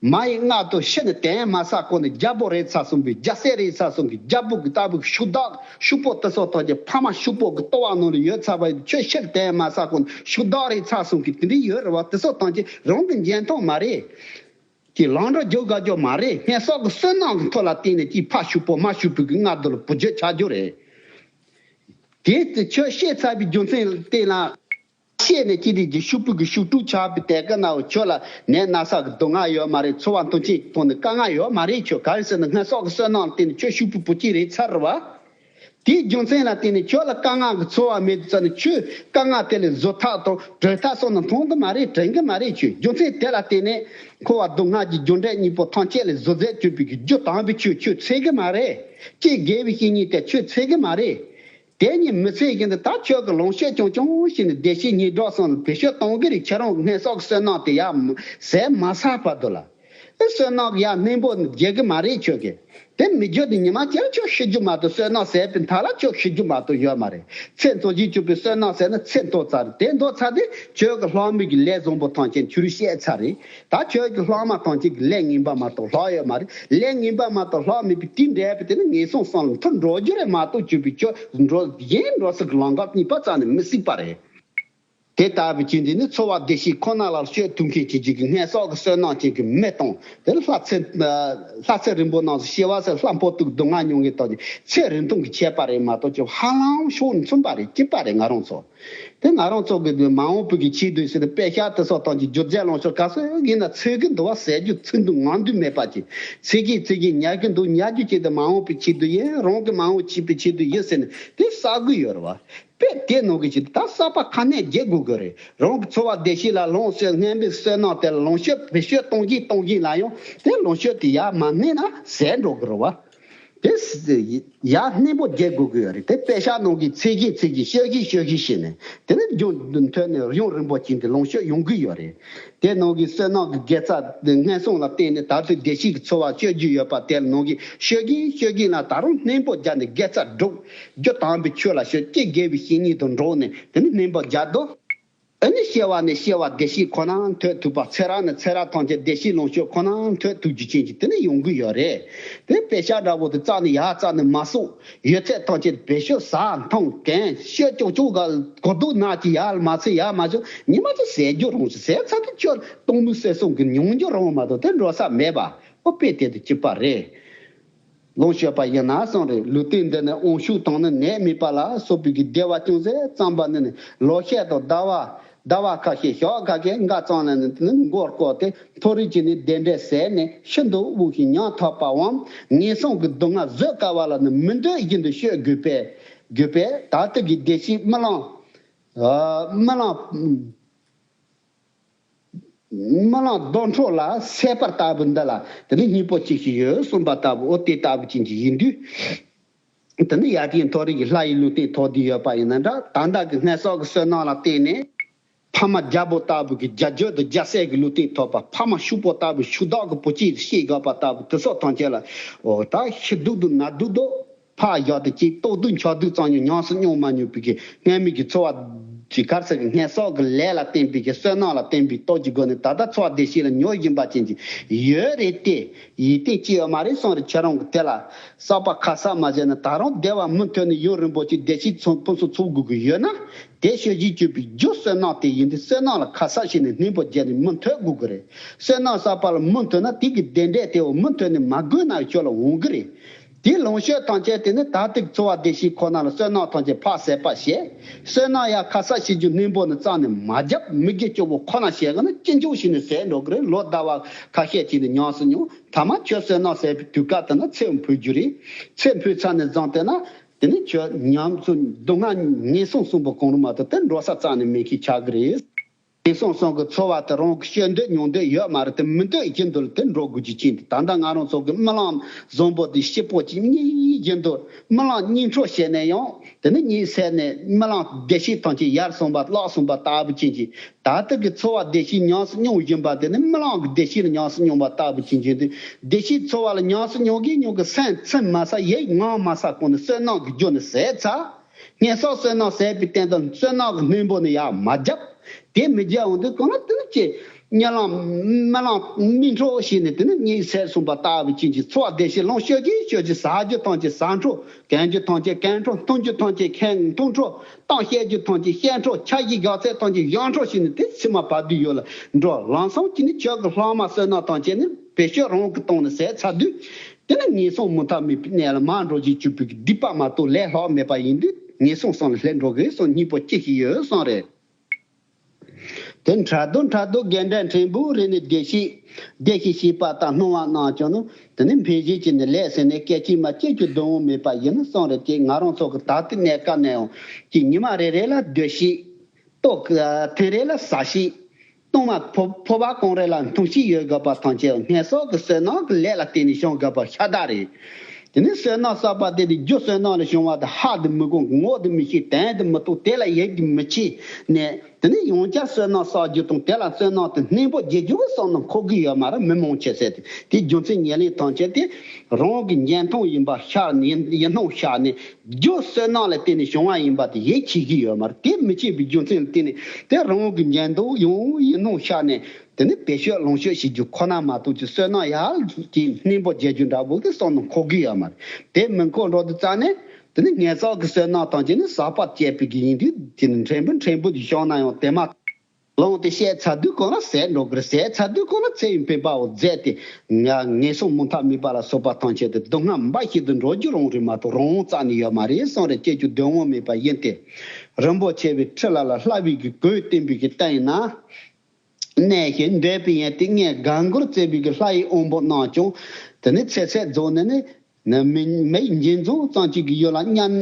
མ་ཡི་མངལ་དུ་ཤི་ནས་དེ་མ་ཚར་གོང་ནས་རྒྱལ་པོ་རེད་ཚར་སོང་བའི་རྒྱལ་སྲས་རེད་ཚར་སོང་གི་རྒྱལ་པོ་གི་ལྟ་བུ་གི་ཕྱུག་བདག་ཕྱུག་པོ་དེ་སོགས་ཐམས་ཅད་ཕ་མ་ཕྱུག་པོ་གི་ལྟོ་བ་ནང་ལ་ཡོད་ཚར་བ་ཡིན། ཁྱོད་ཤི་དེ་མ་ཚར་གོང་ནས་ཕྱུག་བདག་རེད་ཚར་སོང་གི་དེ་འདྲ་ཡོད་རེད་བ། དེ་སོགས་ཐམས་ཅད་རང་གི་འཇོན་ཐང་མ་རེད། ཀྱི་ལམ་འགྲོ་རྒྱུ་དགའ་རྒྱུ་མ་རེད། ངན་སོང་གི་བསོད་ནམས་ཀྱི་ཐོག་ལ་བརྟེན་ནས་ཀྱི་ཕ་ཕྱུག་པོ་མ་ཕྱུག་པོ་གི་མངལ་དུ་ལ་བུ་རྒྱུད་ཆགས་རྒྱུ་རེད། དེ་དེ་ཁྱོད་ཤི་ཚར་བའི་རྒྱུ་མཚན་ལ་བརྟེན་ལ། ཤི་ནས་ཀྱི་དེ་གི་ཕྱུག་པོ་གི་ཕྱུག་ཕྲུག་ཆགས་པའི་དེ་ག་ནའོ་ཁྱོད་ལ་ནད་ན་ཚ་གི་སྡུག་བསྔལ་ཡོད་མ་རེད། འཚོ་བ་མཐུན་རྐྱེན་ཐོག་ནས་དཀའ་ངལ་ཡོད་མ་རེད། ཁྱོད་ག་རེ་ཟེར་ན་ངན་སོང་གི་བསོད་ནམས་བརྟེན་ནས་ཁྱོད་ཕྱུག་པོ་བུ་སྐྱེས་རེད་ཚར་རེད་བ། དེའི་རྒྱུ་མཚན་ལ་བརྟེན་ནས་ཁྱོད་ལ་དཀའ་ངལ་གྱི་ཚོར་བ་མེད་དུས་ཙམ་ནས་ཁྱོད་དཀའ་ངལ་དེ་ལས་བཟོད་ཐབས་དང་གྲོལ་ཐབས་སོགས་ནི་མཐོང་གི་མ་རེད། དྲན་གི་མ་རེད། ཁྱོད་རྒྱུ་མཚན་དེ་ལ་བརྟེན་ནས་འཁོར་བ་སྡུག་བསྔལ་གྱི་རྒྱུ་འབྲས་གཉིས་པོ་ཐམས་ཅད་ལས་བཟོད་བཟོད་གྱུར་པའི་གི་རྒྱུ་དམ་པའི་ཆོས་ཁྱོད་འཚོལ་གི་མ་རེད། ཀྱེ་དགེ་བའི་བཤེས་གཉེན་དེ་ཁྱོད་འཚོལ་གི་མ་རེད། དེ་ཉིད་མི་འཚོལ་བཞིན་དུ་ད་ཁྱོད་ཀྱི་ལོངས་སྤྱོད་ཆུང་ཆུང་ཞིག་ནས་བདེ་སྐྱིད་ཉིད་སྒྲོག་སོང་ལ་བེད་སྤྱོད་གཏོང་གི་རེད། ཁྱེད་རང་གི་ངན་སོང་གི་བསོད་ནམས་དེ་ཡར་ཟད་མ་ཚར་བར་དུ་ལ། ཨེ་བསོད་ནམས་ཡར་སྣེ་པོ་རྒྱག་གི་མ་རེད་ཁྱོད་ཀྱིས། དེ་མི་རྒྱུ་དེ་ཉི་མ་གཅིག་ཁྱོད་ཤི་རྒྱུ་མ་གཏོགས་བསོད་ནམས་ཟད་པའི་མཐའ་ལ་ཁྱོད་ཤི་རྒྱུ་མ་གཏོགས་ཡོད་མ་རེད། ཚེ་མཚོན་བྱེད་གྱུར་པའི་བསོད་ནམས་ཟད་ན་ཚེ་འདོར་ཚར་རེད། དེ་འདོར་ཚར་དེ་ཁྱོད་ཀྱི་ལྷག་མའི་གི་ལས་བཟང་པོ་ཐམས་ཅད་ཁྱོད་བཤད་ཚར་རེད། ད་ཁྱོད་ཀྱི་ལྷག་མ་ཐམས་ཅད་ཀྱི་ལས་ངན་པ་མ་གཏོགས་ལྷག་ཡོད་མ་རེད། ལས་ངན་པ་མ་གཏོགས་ལྷག་མེད་པའི་དེ་འདྲ་བའི་དེ་ནི་ངན་སོང་གསུམ་ལ་མཐུ་འགྲོ་རྒྱུ་རེད་མ་གཏོགས་གྱུར་པའི་ཁྱོད་འགྲོ་གཞན་འགྲོ་ས་གི་ལམ་ཁ་གཉིས་པ་རྩ་ནས་མི་སྲིད་པ་རེད། དེ་ལྟ་བུའི་ཅན་དེ་ནི་འཚོ་བ་བདེ་སྐྱིད་ཁོ་ན་ལ་སྤྱོད་ཐུབ་མཁན་ཅན་གྱི་ངན་སོང་གི་བསོད་ནམས་ཅན་གྱི་མི་དང་དེ་ལྷ་ཚེ་ལྷ་ཚེ་རིང་པོ་རྣམས་སུ་སྐྱེ་བ་ཟེར་ལྷ་འཕོ་ལྟུང་སྡུག་བསྔལ་མྱོང་མཁན་དག་ཅིག་ཚེ་རིང་ཐུང་གི་ཁྱད་པར་རེད་མ་གཏོགས་ཀྱི་ཧ་ལམ་ཕྱོགས་ནས་མཚུངས་པ་རེད། གཅིག་པ་རེད། ང་རང་ཚོ་དེ་ང་རང་ཚོ་གི་མ་འོངས་པའི་གི་ཆེད་དུ་ཟེར་ནས་དཔེ་ཤག་དེ་སོགས་དང་གི་སྒྱུ་རྩལ་ལོངས་སྤྱོད་ག་ཚོད་ཡིན་ན་འཚོལ་གི་འདུག་བ། ཟད་རྒྱུ་འཚོལ་འདུག་ངང་འདུག་མེད་པ་ཅིག་འཚོལ་གི་འཚོལ་གི་ཉར་གི་འདུག་ཉར་རྒྱུ་ཅིག་དེ་མ་འོངས་པའི་ཆེད་དུ་ཡིན། རང་གི་མ་འོངས་ཆེད་པའི་ཆེད་དུ་ཡིན་ཟེར་ནས་དེ་བསགས་གི་ཡོད་རེད་བ། དཔེ་དེ་ནང་གི་ཅིག་ད་བསགས་པ་ག་ནས་རྒྱག་དགོས་གི་རེད། རང་གི་འཚོ་བ་བདེ་སྐྱིད་ལ་ལོངས་སྤྱོད་སྔོན་པོའི་བསོད་ནམས་དེ་ལ་ལོངས་སྤྱོད་བེད་སྤྱོད་གཏོང་གིན་གཏོང་གིན་ལ་ཡང་དེ་ལོངས་སྤྱོད་དེ་ཡར་མ་སྣེ་ན་ཟད་འགྲོ་གི་རེད་བ། དེ་ཡར་སྣེ་པོ་རྒྱག་དགོས་གི་ཡོད་རེད། དེ་དཔེ་ཤག་ནང་གི་འཚོལ་གིན་འཚོལ་གིན་ཤོད་གིན་ཤོད་གིན་བྱས་ནས་དེ་ནི་རྒྱུན་མཐུད་ནས་ཡུན་རིང་པོ་ཅིག་དེ་ལོངས་སྤྱོད་ཡོང་གི་ཡོད་རེད། དེ་ནང་གི་བསོད་ནམས་ཀྱི་དགེ་རྩ་དེ་ངན་སོང་ལ་བརྟེན་ནས་ད་དུང་བདེ་སྐྱིད་ཀྱི་འཚོ་བ་སྤྱོད་རྒྱུ་ཡོད་པ་དེ་ལ་ནང་གི་ཤོད་གིན་ཤོད་གིན་ལ་ད་རུང་སྣེ་པོ་རྒྱག་ནས་དགེ་རྩ་སྒྲུབ་རྒྱུ་དམ་པའི་ཆོས་ལ་ཤོད་ཀྱི་དགེ་བའི་བཤེས་གཉེན་དུ་འགྲོགས་ནས་དེ་ནི་སྣེ་པོ་རྒྱག་དོ། ཨ་ནི་སྐྱེ་བ་ནས་སྐྱེ་བ་བདེ་སྐྱིད་ཁོ་ན་འཐོབ་ཐུབ་པ། ཚེ་རབས་ནས་ཚེ་རབས་ཐམས་ཅད་བདེ་སྐྱིད་ལོངས་སྤྱོད་ཁོ་ན་འཐོབ་ཐུབ་རྒྱུ་ཅན་གྱི་དེ་ནི་ཡོང་གི་ཡོད་རེད། དེ་དཔེ་ཤག་འདྲ་བོ་དེ་རྩ་ནས་ཡར་རྩ་ནས་མ་གསོག་ཡོད་ཚད་ཐམས་ཅད་བེད་སྤྱོད་ཟ་འཐུང་གོན་ཤོད་ཅོག་ཅོག་ག་གོ་ལྡོག་ནག་ཅིག་ཡར་ལ་མ་ཚུད་ཡར་མ་ཤོག་ཉི་མ་ཅིག་ཟད་རྒྱུ་རང་ཞིག་ཟད་ཚར་དུས་ཁྱོད་གཏོང་མི་སེལ་སོང་གི་མྱོང་རྒྱུ་རང་མ་གཏོགས་དེ་འགྲོ་ས་མེད་པ། ཨོ་དཔེ་དེ་དང་གཅིག་པ་རེད། ལོངས་སྤྱོད་པ་ཡིན་ན་གསུངས་རེད། ལུས་རྟེན་འདི་ནི་དབང་ཕྱུག་དང་ནི་ནད་མེད་པ་ལ་སོགས་པའི་གི་བདེ་བ་ཅུང་ཟད་བརྩམས་པ་ནི་ནི་ལོ་ཤས་དང་ཟླ་བ་ཟླ་བ་ཁ་ཤས་ཞག་ཁ་ཤས་འགའ་ཙམ་ལ་ནི་དེ་ནི་མགོ་བསྐོར་ཏེ་མཐོ་རིས་ཀྱི་ནི་བདེ་འབྲས་ཟད་ནས་ཤིན་ཏུ་དབུགས་ཤིང་ཉམ་ཐག་པའམ་ངན་སོང་གི་སྡུག་བསྔལ་བཟོད་དཀའ་བ་ལ་ནི་མི་འདོད་བཞིན་དུ་སྤྱོད་དགོས་པས་དགོས་པས་ད་ལྟ་གི་བདེ་སྐྱིད་རྨི་ལམ་རྨི་ལམ། རྨི་ལམ་རྡོག་འཕྲོ་ལ་སད་པ་ལྟ་བུ་འདི་ལ་དེ་ནི་སྙིང་པོ་གཅིག་ཞིག་ཡོད་གསུངས་པ་ལྟ་བུ། འོ་དེ་ལྟ་བུ་ཅན་གྱི་ཡིན་དུས། དེ་ནི་ཡར་ཅིག་མཐོ་རིས་ཀྱི་ལྷ་ཡི་ལུས་རྟེན་ཐོབ་དུས་ཡོད་པ་ཡིན་ན་འདྲ། ད་ལྟ་གི་ངན་སོང་གི་བསོད་ནམས་ལ་བརྟེན་ནས་ཕ་མ་རྒྱལ་པོ་ལྟ་བུ་གི་རྒྱལ་རྒྱུད་དུ་རྒྱལ་སྲས་ཀྱི་ལུས་རྟེན་ཐོབ་པ། ཕ་མ་ཕྱུག་པོ་ལྟ་བུ་ཕྱུག་བདག་གི་བུ་སྐྱེས་སུ་སྐྱེ་དགོས་པ་ལྟ་བུ་དེ་སོགས་ཐམས་ཅད་ལ་འོ་ད་ཤི་སྡུག་དང་ན་སྡུག་དང་། ཕར་བཞག་སྟེ་ཅིག་ལྟོགས་སྡུག་འཁྱག་སྡུག་ཙམ་ཡང་ཉམས་སུ་མྱོང་མ་མྱོང་བའི་གི་སྔོན་མའི་གི་འཚོ་བ་ ཅིག་གར་ཟེར་གི་ངན་སོང་གི་ལས་ལ་བརྟེན་པའི་གི་བསོད་ནམས་ལ་བརྟེན་པའི་སྟོབས་ཀྱི་སྒོ་ནས་ད་ལྟ་འཚོ་བ་བདེ་སྐྱིད་ལ་མྱོང་བཞིན་པ་ཅན་ཅིག་ཡོད་རེད་དེ། ཡིད་བརྟན་ཅི་ཡོད་མ་རེད་གསུངས་རེད། ཁྱེད་རང་གི་དེ་ལ་བསགས་པ་ཁ་གསབ་མ་བྱས་ན་ད་རུང་བདེ་བ་མུ་མཐུད་ནས་ཡུན་རིང་པོ་ཅིག་བདེ་སྐྱིད་ཚོ་ཕུན་སུམ་ཚོགས་དགོས་ཀྱི་ཡོད་ན། དེ་སྤྱོད་བཞིན་སྤྱོད་པའི་རྒྱུ་བསོད་ནམས་དེ་ཡིན་དུས་བསོད་ནམས་ལ་ཁ་གསབ་བྱས་ནས་སྙིང་པོ་བརྒྱབ་ནས་མུ་མཐུད་དགོས་ཀྱི་རེད། བསོད་ནམས་བསགས་པ་ལ་མུ་མཐུད་ན་དེ་གི་བདེ་འབྲས་དེ་འོ་མུ་མཐུད་ནས་མ་དགོས་ན་ཁྱོད་ལ་འོང་གི་རེད། དེའི་ལོངས་སྤྱོད་ཐམས་ཅད་དེ་ནི་ད་ལྟའི་འཚོ་བ་བདེ་སྐྱིད་ཁོ་ན་ལ་བསོད་ནམས་ཐམས་ཅད་ཕར་ཟད་པ་བྱས། བསོད་ནམས་ཡང་ཁ་གསབ་བྱེད་རྒྱུ་སྙིང་པོ་ནི་རྩ་ནས་མ་བརྒྱབ། མི་དགེ་བཅུ་པོ་ཁོ་ན་བྱས་གི་ན་ཅི་འབྱུང་ཞིག་ནི་ཟད་འགྲོ་གི་རེད། ལོ་ཟླ་བ་ཁ་ཤས་ཅིག་ནི་ཉམས་སུ་མྱོང་། ཐ་མ་ཁྱོད་བསོད་ནམས་ཟད་པའི་དུས་སྐབས་དེ་ན་ཚེ་འཕོས་རྒྱུ་རེད། ཚེ་འཕོས་ཚར་ནས་བཟུང་དེ་ན་དེ་ནི་ཁྱོད་ཉམས་སུ་སྡུག་བསྔལ་ངན་སོང་གསུམ་པོ་གང་རུང་མ་གཏོགས་དེ་འགྲོ་ས་རྩ་ནས་མེད་མཁན་ཆགས་གི་རེད། ངན་སོང་གསུམ་གྱི་འཚོ་བ་དེ་རང་གི་སྤྱོད་འདོད་མྱོང་འདོད་ཡོད་མ་རེད་དེ། མི་འདོད་བཞིན་དུ་དེ་འགྲོ་དགོས་ཀྱི་ཅན་དེ། ད་ལྟ་ང་རང་ཚོ་གི་རྨི་ལམ་བཟང་པོ་དེ་སྐྱིད་པོ་ཅིག་རྨི་བཞིན་དུ་རྨི་ལམ་སྙིང་འཕྲོག་བྱས་ནས་ཡང་དེ་ནི་གཉིད་སད་ནས་རྨི་ལམ་བདེ་སྐྱིད་ཐམས་ཅད་ཡལ་སོང་པ་བརླག་སོང་པ་ལྟ་བུ་ཅན་གྱི། ད་ལྟ་གི་འཚོ་བ་བདེ་སྐྱིད་ཉམས་སུ་མྱོང་བཞིན་པ་དེ་ནི་རྨི་ལམ་གྱི་བདེ་སྐྱིད་ལ་ཉམས་སུ་མྱོང་བ་ལྟ་བུ་ཅན་གྱི་དེ། བདེ་སྐྱིད་འཚོ་བ་ལ་ཉམས་སུ་མྱོང་གི་མྱོང་གི་སེམས་ཚིམ་མ་ས་ཡིད་ངང་མ་ས་གོང་ནས་བསོད་ནམས་ཀྱི་རྒྱུ་ནི་ཟད་ཚར། ངན་སོང་བསོད་ནམས་ཟད་པའི་སྟེང་དུ་བསོད་ནམས་ཀྱི་སྙིང་པོ་ནི་ཡར་མ་བརྒྱབ། དེ་མི་བརྒྱབ་འོང་དུས་གང་ལ་དེ་ནི་ཅི། རྨི་ལམ་རྨི་ལམ་རྨིས་འཕྲོ་ཞིག་ནས་དེ་ནི་གཉིད་སད་སོང་པ་ལྟ་བུ་ཅན་གྱི་འཚོ་བ་བདེ་སྐྱིད་ལོངས་སྤྱོད་ཀྱི་སྤྱོད་ཀྱི་ཟ་རྒྱུ་ཐམས་ཅད་ཟ་འཕྲོ། གོན་རྒྱུ་ཐམས་ཅད་གོན་འཕྲོ། འཐུང་རྒྱུ་ཐམས་ཅད་འཐུང་འཕྲོ། གཏམ་བཤད་རྒྱུ་ཐམས་ཅད་བཤད་འཕྲོ། ཆ་བཞག་གི་ཚད་ཐམས་ཅད་བཞག་འཕྲོ་ཞིག་ནི་དེ་ཕྱི་མ་བར་དོ་ཡོད་ལ་འགྲོ། ལམ་སང་ཅི་ནི་ཁྱོད་ཀྱི་ལྷག་མ་བསོད་ནམས་ཐམས་ཅད་ནི་བེད་སྤྱོད་རང་གི་སྟེང་ནས་ཟད་ཚར་དུས། དེ་ནི་ངན་སོང་མུ་མཐའ་མེད་པའི་གནས་ལ་མར་འགྲོ་རྒྱུ་བཅུག་པའི་སྡིག་པ་མ་གཏོགས་ལས་ལྷག་མེད་པ་ཡིན་དུས་ངན་སོང་གསུམ་ལ་སླེབས་འགྲོ་གི་སོང་སྙིང་པོ་ཅི་ཞིག་ཡོད་སོང་རེད། དེ་འཕྲལ་དུ་འཕྲལ་དུ་དགེ་འདུན་ཕྲན་བུ་རེ་ནི་བདེ་སྐྱིད་བདེ་སྐྱིད་ཞེས་པ་དང་སྣང་བ་སྣང་བྱུང་ནི་དེ་ནི་འཕེལ་བྱེད་ཀྱི་ནི་ལས་ཟེར་ནས་སྐད་ཅིག་མ་གཅིག་ཀྱང་སྡོམ་འོང་མེད་པ་ཡིན་ནི་སོང་རེད་ཅེས། ང་རང་ཚོ་གི་ད་ལྟའི་གནས་སྐབས་ནས་ཡང་ཀྱི་ཉི་མ་རེ་རེ་ལ་སྡོད་ཤེས། ལྟོ་ཐེངས་རེ་ལ་ཟ་ཤེས། བཏུང་བ་ཕོ་ཕོ་བ་གང་རེ་ལ་འཐུང་ཤེས་ཡོད་དགོས་པ་ཐམས་ཅད་ངན་སོང་གི་བསོད་ནམས་ཀྱི་ལས་ལ་བརྟེན་ནས་བྱུང་དགོས་པ་ཤ་སྟག་རེད། དེ་ནི་བསོད་ནམས་བསགས་པ་དེ་ནི་རྒྱུ་བསོད་ནམས་ལ་བྱུང་བ་དེ་ཧ་དེ་མི་གོ། ངོ་དེ་མི་ཤེས། དོན་དེ་མི་རྟོགས། དེ་ལ་ཡིད་ཀྱིས་མི་ཆེས་ནས། དེ་ནི་ཡང་བསྐྱར་བསོད་ནམས་བསགས་རྒྱུ་དང་དེ་ལ་བསོད་ནམས་དེ་སྙིང་པོ་རྒྱག་རྒྱུ་གི་བསམ་བློ་འཁོར་གི་ཡོད་མ་རེད། མི་མང་ཆེ་ཟེར་དེ་དེའི་རྒྱུ་མཚན་ཉེར་ལེན་ཐམས་ཅད་དེ་རང་གི་ཉན་ཐོང་ཡིན་པ་ཤར་ནས་ཡིན་སྣང་ཤར་ནས། རྒྱུ་བསོད་ནམས་ལ་བརྟེན་ནས་བྱུང་བ་ཡིན་པ་དེ་ཡིད་ཆེས་ཀྱི་ཡོད་མ་རེད། དེ་མི་ཆེས་པའི་རྒྱུ་མཚན་ལ་བརྟེན་ནས་དེ་རང་གི་ཉན་ཐོང་ཡང་ཡིན་སྣང་ཤར་ནས། དེ་ནི་བེད་སྤྱོད་ལོངས་སྤྱོད་བྱེད་རྒྱུ་ཁོ་ན་མ་གཏོགས་ཀྱི་བསོད་ནམས་ཡར་གྱི་སྙིང་པོ་རྒྱག་རྒྱུ་འདྲ་པོ་དེ་བསམ་བློ་འཁོར་གི་ཡོད་མ་རེད། དེ་མི་འཁོར་འགྲོ་དུས་ཙང་ནས་དེ་ནི་ངན་སོང་གི་བསོད་ནམས་ཐམས་ཅད་ནི་ཟག་པ་བཅད་པའི་གི་ཡིན་དུས་དེ་ནི་ཕྲན་བུ་ཕྲན་བུ་དེ་བྱུང་ན་ཡང་དེ་མ་ལོངས་ཏེ་བཤད་ཚར་དུས་གང་ལ་ཟད་འགྲོ་གི་རེད། ཟད་ཚར་དུས་གང་ལ་ཚེ་ཡི་འཕེན་པའོ་རྫས་ཏེ། ང་ངན་སོང་མུ་མཐའ་མེད་པ་ལ་སོགས་པ་ཐམས་ཅད་དེ་སྡུག་བསྔལ་འབའ་ཞིག་ཏུ་འགྲོ་རྒྱུ་རང་རེད་མ་གཏོགས་རང་དབང་རྩ་ནས་ཡོད་མ་རེད་གསུངས་རེད་ཅེས་ཀྱང་སྡོམ་འོང་མེད་པ་ཡིན་ཏེ། རིན་པོ་ཆེ་བའི་ཁྲི་ལ་ལ་ལྷ་བའི་གི་གོས་བསྟན་པའི་གི་སྟེང་ན། གནས་ཤིང་འདོད་པའི་ཡོན་ཏན་ལྔས་དགའ་མགུར་བརྩེགས་པའི་གི་ལྷ་ཡི་དབང་པོ་རྣམས་ཀྱང་དེ་ནི་ཚེ་ཚད་རྫོགས་ནས་ནི། ནི་མི་མི་འཇིག་རྫོགས་ཙམ་གཅིག་གི་ཡུལ་ལ་མཉམ་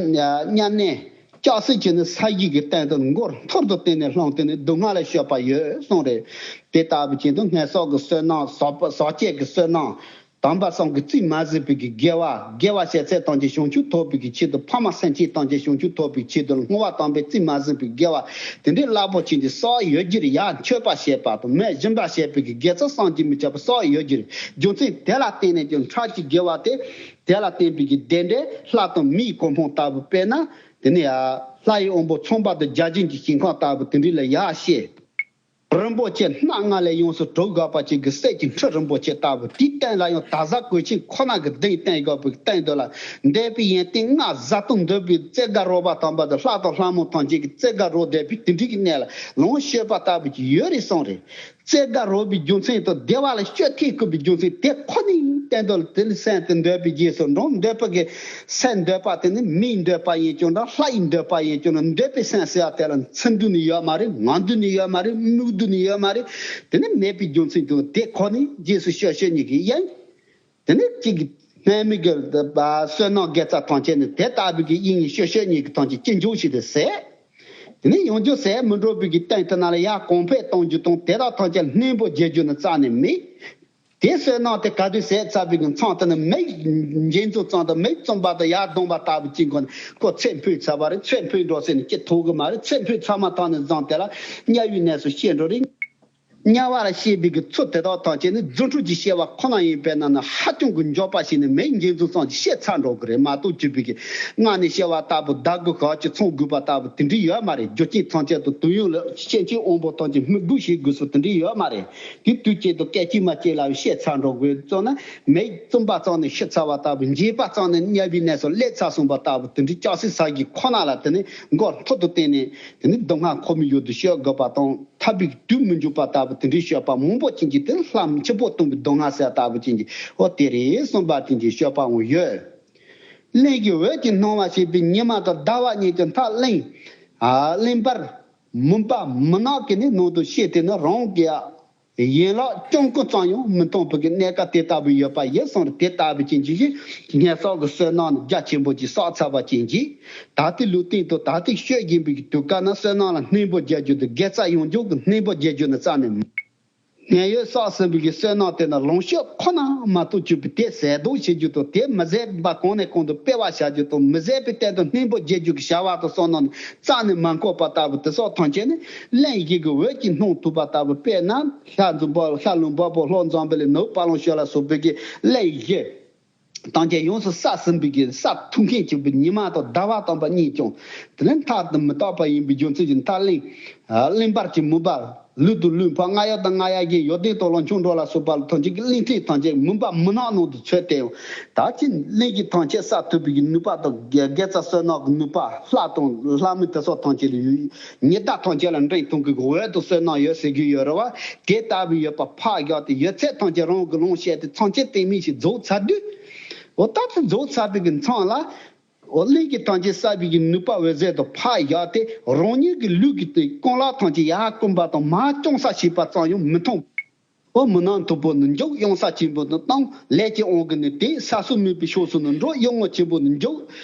མཉམ་གནས་ལྕགས་སྲེག་བྱས་ནས་ས་གཞི་གི་སྟེང་དུ་མགོ་མཐོར་དུ་བཏེགས་ནས་ལྷུང་སྟེ་ནི་སྡུག་བསྔལ་ལ་སྤྱོད་པ་ཡོད་གསུངས་རེད། དེ་ལྟ་བུ་ཅན་དུ་ངན་སོང་གི་བསོད་ནམས་ཟག་པ་ཟག་བཅས་ཀྱི་བསོད་ནམས་དམ་པ་གསུམ་གྱིས་རྩིས་མ་ཟིན་པའི་གི་དགེ་བ་དགེ་བ་བྱས་ཚད་ཐམས་ཅད་བྱང་ཆུབ་ཐོབ་པའི་གི་ཆེད་དུ་ཕ་མ་སེམས་ཅན་ཐམས་ཅད་བྱང་ཆུབ་ཐོབ་པའི་ཆེད་དུ་བསྔོ་བ་དམ་པའི་རྩིས་མ་ཟིན་པའི་དགེ་བ་དེ་འདྲའི་རླབས་པོ་ཆེན་དེ་བསགས་ཡོད་ཀྱི་རེད། ཡར་མཆོད་པ་བྱས་པ་དང་མོས་སྦྱིན་པ་བྱས་པའི་གི་དགེ་རྩ་བསམ་གྱིས་མི་ཁྱབ་པ་བསགས་ཡོད་ཀྱི་རེད། རྒྱུ་མཚན་དེ་ལ་བརྟེན་ནས་ཀྱང་ཕྲ་ཞིང་དགེ་བ་དེ། དེ་ལ་བརྟེན་པའི་གི་བདེ་འབྲས་ལྷ་དང་མིའི་གོ་འཕང་ལྟ་བུ་དཔེར་ན། དེ་ནི་ཡ་ལྷ་ཡི་དབང་པོ་ཚངས་པ་དང་བརྒྱ་བྱིན་གྱི་ཞིང་ཁམས་ལྟ་བུ་དེ་འདྲ་ལ་ཡར་བཤད། རིན་པོ་ཆེ་སྣ་ལྔ་ལས་ཡོངས་སུ་གྲུབ་དགོས་པ་ཅིག་གི་གསེར་གྱི་ཁྲི་རིན་པོ་ཆེ་ལྟ་བུ་དེའི་སྟེང་ལ་ཡང་ད་གཟའ་གོས་ཆེན་ཁོ་ན་གི་གདན་བཏིང་དགོས་པའི་སྟེང་དུ་ལ་འདོད་པའི་ཡོན་ཏན་ལྔ་བཟའ་བཏུང་འདོད་པའི་རྩེ་དགའ་རོལ་པ་དམ་པ་དང་ལྷ་དང་ལྷ་མོ་ཐམས་ཅད་ཀྱི་རྩེ་དགའ་རོལ་བསྡད་པའི་དེ་འདྲའི་གི་གནས་ལ་ལོངས་སྤྱོད་པ་ལྟ་བུ་ཅིག་ཡོད་རེད་གསུངས་རེད། རྩེ་དགའ་རོལ་པའི་རྒྱུ་མཚན་དང་བདེ་བ་ལ་སྤྱོད་ཐེངས་བསྐུལ་བའི་རྒྱུ་མཚན་དེ་ཁོ་ནས་བསྟན་དོ་ལ་དེ་ལ་སེམས་དེ་འདོད་པའི་རྗེས་སུ་འགྲོ། འདོད་པ་གི་སེམས་འདོད་པ་དེ་ནི་མིའི་འདོད་པ་ཡིན་ཀྱང་འདྲ་ལྷ་ཡི་འདོད་པ་ཡིན་ཀྱང་འདྲ་འདོད་པའི་སེམས་ཟེར་བ་དེ་ལ་ཚིམ་དུ་ནི་ཡོད་མ་རེད། ངང་དུ་ནི་ཡོད་མ་རེད། མིག་ཏུ་ནི་ཡོད་མ་རེད། དེ་ནི་མེད་པའི་རྒྱུ་མཚན་དུ་དེ་ཁོ་ནས་རྗེས་སུ་སྤྱོད་སྤྱོད་ཉིད་ཀྱི་ཡིན། དེ་ནི་གཅིག་གི་སྣང་མེད་ཀྱི་བསོད་ནམས་དགེ་རྩ་ཐམས་ཅད་ནི་དེ་ལྟ་བུ་གི་དབྱིངས་ཉིད་སྤྱོད་སྤྱོད་ཉིད་ཀྱི་ཐམས་ཅད་ཅི་འབྱུང་ཞིག་ཏུ་ཟད། དེ་ནས་ཡང་བསྐྱར་ཟད་མི་འགྲོ་བའི་གི་སྟེང་དེ་ན་ལ་ཡར་གོང་འཕེལ་གཏོང་རྒྱུ་དང་དེ་དག་ཐམས་ཅད་སྙིང་པོ་རྒྱག་རྒྱུ་ནི་རྩ་ནས་མེད། དེ་བསོད་ནམས་དེ་ག་དུས་ཟད་ཚར་བའི་གི་མཚམས་དེ་ནི་མེད། འཇིག་རྫོགས་ཙམ་དུ་མེད་རྩོམ་པ་དང་ཡར་ལྡང་བ་ལྟ་བུ་ཅིག་གོ་ནས་ཁོ་ཚེ་འཕོས་ཚར་བ་རེད། ཚེ་འཕོས་འགྲོ་ཟེར་ནས་ཅི་ཐུབ་གི་མ་རེད། ཚེ་འཕོས་ཚར་མ་ཐག་ནས་བཟུང་དེ་ལ་དམྱལ་བའི་གནས་སུ་སྐྱེ་འགྲོ་རེད། དམྱལ་བ་ལ་སྐྱེས་པའི་གི་ཚུལ་དེ་དག་ཐམས་ཅད་ནི་རྫུ་འཕྲུལ་གྱི་སྐྱེ་བ་ཁོ་ན་ཡིན་པས་ན་ནི་ཧ་ཅང་གི་འཇོག་པ་ཞིག་ནི་མེད། འཇིག་རྟེན་ཙམ་གྱི་ཤེས་ཚར་འགྲོ་གི་རེད་མ་གཏོགས་བཅུ་པའི་གི་སྔ་ནས་བཤད་པ་ལྟ་བུ་ཟླ་དགུ་ཞག་གཅིག་ཚང་དགོས་པ་ལྟ་བུ་དེ་འདྲ་ཡོད་མ་རེད། རྒྱུ་རྐྱེན་ཐམས་ཅད་དང་དོན་ཡོད་ལ་སྐྱེ་མཆེད་དབང་པོ་ཐམས་ཅད་མི་དགོས་ཤེས་དགོས་སུ་དེ་འདྲ་ཡོད་མ་རེད། དེ་དུས་གཅིག་ཏུ་སྐད་ཅིག་མ་གཅིག་ལ་ཤེས་ཚར་འགྲོ་དགོས་ཙང་ན་མེད། བཙུན་པ་ཙམ་ནས་ཤི་ཚར་བ་ལྟ་བུ། འཇིགས་པ་ཙམ་ནས་དམྱལ་བའི་གནས་སུ་སླེབས་ཚར་སོང་བ་ལྟ་བུ་དེ་འདྲའི་ལྕགས་སྲེག་ཟ་གི་ཁོ་ན་ལ་དེ་ནི་མགོ་ཐོག་ཏུ་བསྟན་ནས་དེ་ནི་སྡུག་བསྔལ་ཁོ་མི་ཡུལ་དུ་སྤྱོད་དགོས་པ་དང་། ཐར་པའི་དུས་མི་འཇུག་པ་ལྟ་བུ་དེ་འདྲའི་སྤྱོད་པ་མང་པོ་ཅན་གྱི་དེ་ལྷ་མི་འཆི་འཕོ་ལྟུང་བའི་སྡུག་བསྔལ་ཟེར་ལྟ་བུ་ཅན་གྱི་འོ་དེ་རེད་གསུངས་པ་ཅན་གྱི་སྤྱོད་པའང་ཡོད། གླིང་གི་འོད་ཀྱིས་སྣང་བ་ཞེས་པའི་ཉི་མ་དང་ཟླ་བ་གཉིས་ཀྱི་མཐའ་གླིང་། ཨ་གླིང་པར་མུན་པ་མུན་ནག་གི་ནི་ནང་དུ་ཤེས་ཏེ་ནི་རང་གི་ཡན་ལག་ཅུང་ཀུ་ཙམ་ཡང་མི་མཐོང་བའི་གནས་སྐབས་དེ་ལྟ་བུ་ཡོད་པ་ཡིན་སོང་རེད། དེ་ལྟ་བུ་ཅན་གྱི་ཉེས་བསགས་ཀྱི་བསོད་ནམས་རྒྱ་ཆེན་པོ་ཅིག་བསགས་ཚར་བ་ཅན་གྱིས། ད་ལྟའི་ལུས་རྟེན་དུ་ད་ལྟའི་སྤྱོད་བཞིན་པའི་དུས་སྐབས་ན་བསོད་ནམས་ལ་སྙིང་པོ་རྒྱག་རྒྱུ་དང་དགེ་རྩ་ཡོངས་རྫོགས་ཀྱི་སྙིང་པོ་རྒྱག་རྒྱུ་ནི་རྩ་ནས་མེད། ངན་གཡོ་བསགས་ཟིན་པའི་བསོད་ནམས་དེ་ནི་ལོངས་སྤྱོད་ཁོ་ན་མ་གཏོགས་གྱུར་པའི་དེ་ཟད་འགྲོ་བྱེད་རྒྱུ་དང་དེ་མི་ཟད་པ་གོང་ནས་གོང་དུ་སྤེལ་བར་བྱ་རྒྱུ་དང་མི་ཟད་པའི་སྟེང་དུ་སྙིང་པོ་རྒྱག་རྒྱུ་གི་བྱ་བ་དང་བསོད་ནམས་རྩ་ནས་མ་འཁོར་བ་ལྟ་བུ་དེ་སོགས་ཐམས་ཅད་ནི་གླིང་བཞི་གི་འོད་ཀྱིས་སྣང་ཐུབ་པ་ལྟ་བུ་དཔེར་ན་ལྷ་འཛུམ་པ་ལྷ་ལུང་པ་པོ་ལྷོ་འཛམ་བུ་གླིང་ནུབ་དཔལ་ལུང་ཤོད་ལ་སོགས་པའི་གི་གླིང་བཞི། ཐམས་ཅད་ཡོངས་སུ་བསྲེགས་ཟིན་པའི་གི་བསྲེགས་ཐུབ་མཁན་གྱི་ཉི་མ་དང་ཟླ་བ་དམ་པ་གཉིས་ཀྱང་དེ་ནི་མཐར་དུ་མི་རྟག་པ་ཡིན་པའི་རྒྱུ་མཚན་གྱིས་མཐར་གླིང་། གླིང་པར་གྱི་མུན་པ། ལུས་དང་ལུས་འཕགས་རྔ་ཡབ་དང་རྔ་ཡབ་རྒྱལ་ཡོན་ཏན་དང་ལོངས་སྤྱོད་འགྲོ་ལ་སོགས་པ་ལ་ཐམས་ཅད་ཀྱི་གླིང་ཕྲན་ཐམས་ཅད་མུན་པ་མུན་ནག་ནང་དུ་ཚུད་དེ། ད་ཅི་གླིང་གི་ཐམས་ཅད་བསྲེགས་ཐུབ་པའི་གི་ནུས་པ་དང་དགེ་དགེ་རྩ་བསོད་ནམས་ཀྱི་ནུས་པ་ལྷ་དང་ལྷ་མིན་དེ་སོགས་ཐམས་ཅད་ལ་ཡོད། ཉི་ཟླ་ཐམས་ཅད་ལ་འགྲན་ཐུང་གི་འོད་དང་བསོད་ནམས་ཡོད་ཟེར་གྱི་ཡོད་རེད་བ། དེ་ལྟ་བུའི་ཡོད་པ་ཕར་བཞག་སྟེ་ཡོད་ཚད་ཐམས་ཅད་རང་གི་ལོངས་སྤྱད་དེ་ཐམས་ཅད་གཏན་མེད་ཞིག་རྫོགས་ཚར་དུས། འོ་ད་ཚོ་རྫོགས་ཚར་བའི་གི་མཚམས་ལ། འོ་གླིང་གི་ཐམས་ཅད་བསྲེགས་པའི་གི་ནུས་པ་འོད་ཟེར་དུ་ཕར་བཞག་སྟེ་རང་ཉིད་ཀྱི་ལུས་ཀྱི་རྐང་ལག་ཐམས་ཅད་ཡར་བསྐུམ་པ་དང་མར་དཔྱང་ས་བྱེད་པ་ཙམ་ཡང་མི་མཐོང་། འོ་མུན་ནག་མཐུག་པོ་ནི་འཇུག་གཡང་ས་ཆེན་པོ་ནི་བཏང་ལས་ཀྱི་དབང་གིས་ནི་དེ་ས་སྲོད་མེད་པའི་ཕྱོགས་སུ་ནི་འགྲོ་གཡུལ་ངོ་ཆེན་པོ་ནི་འཇུག་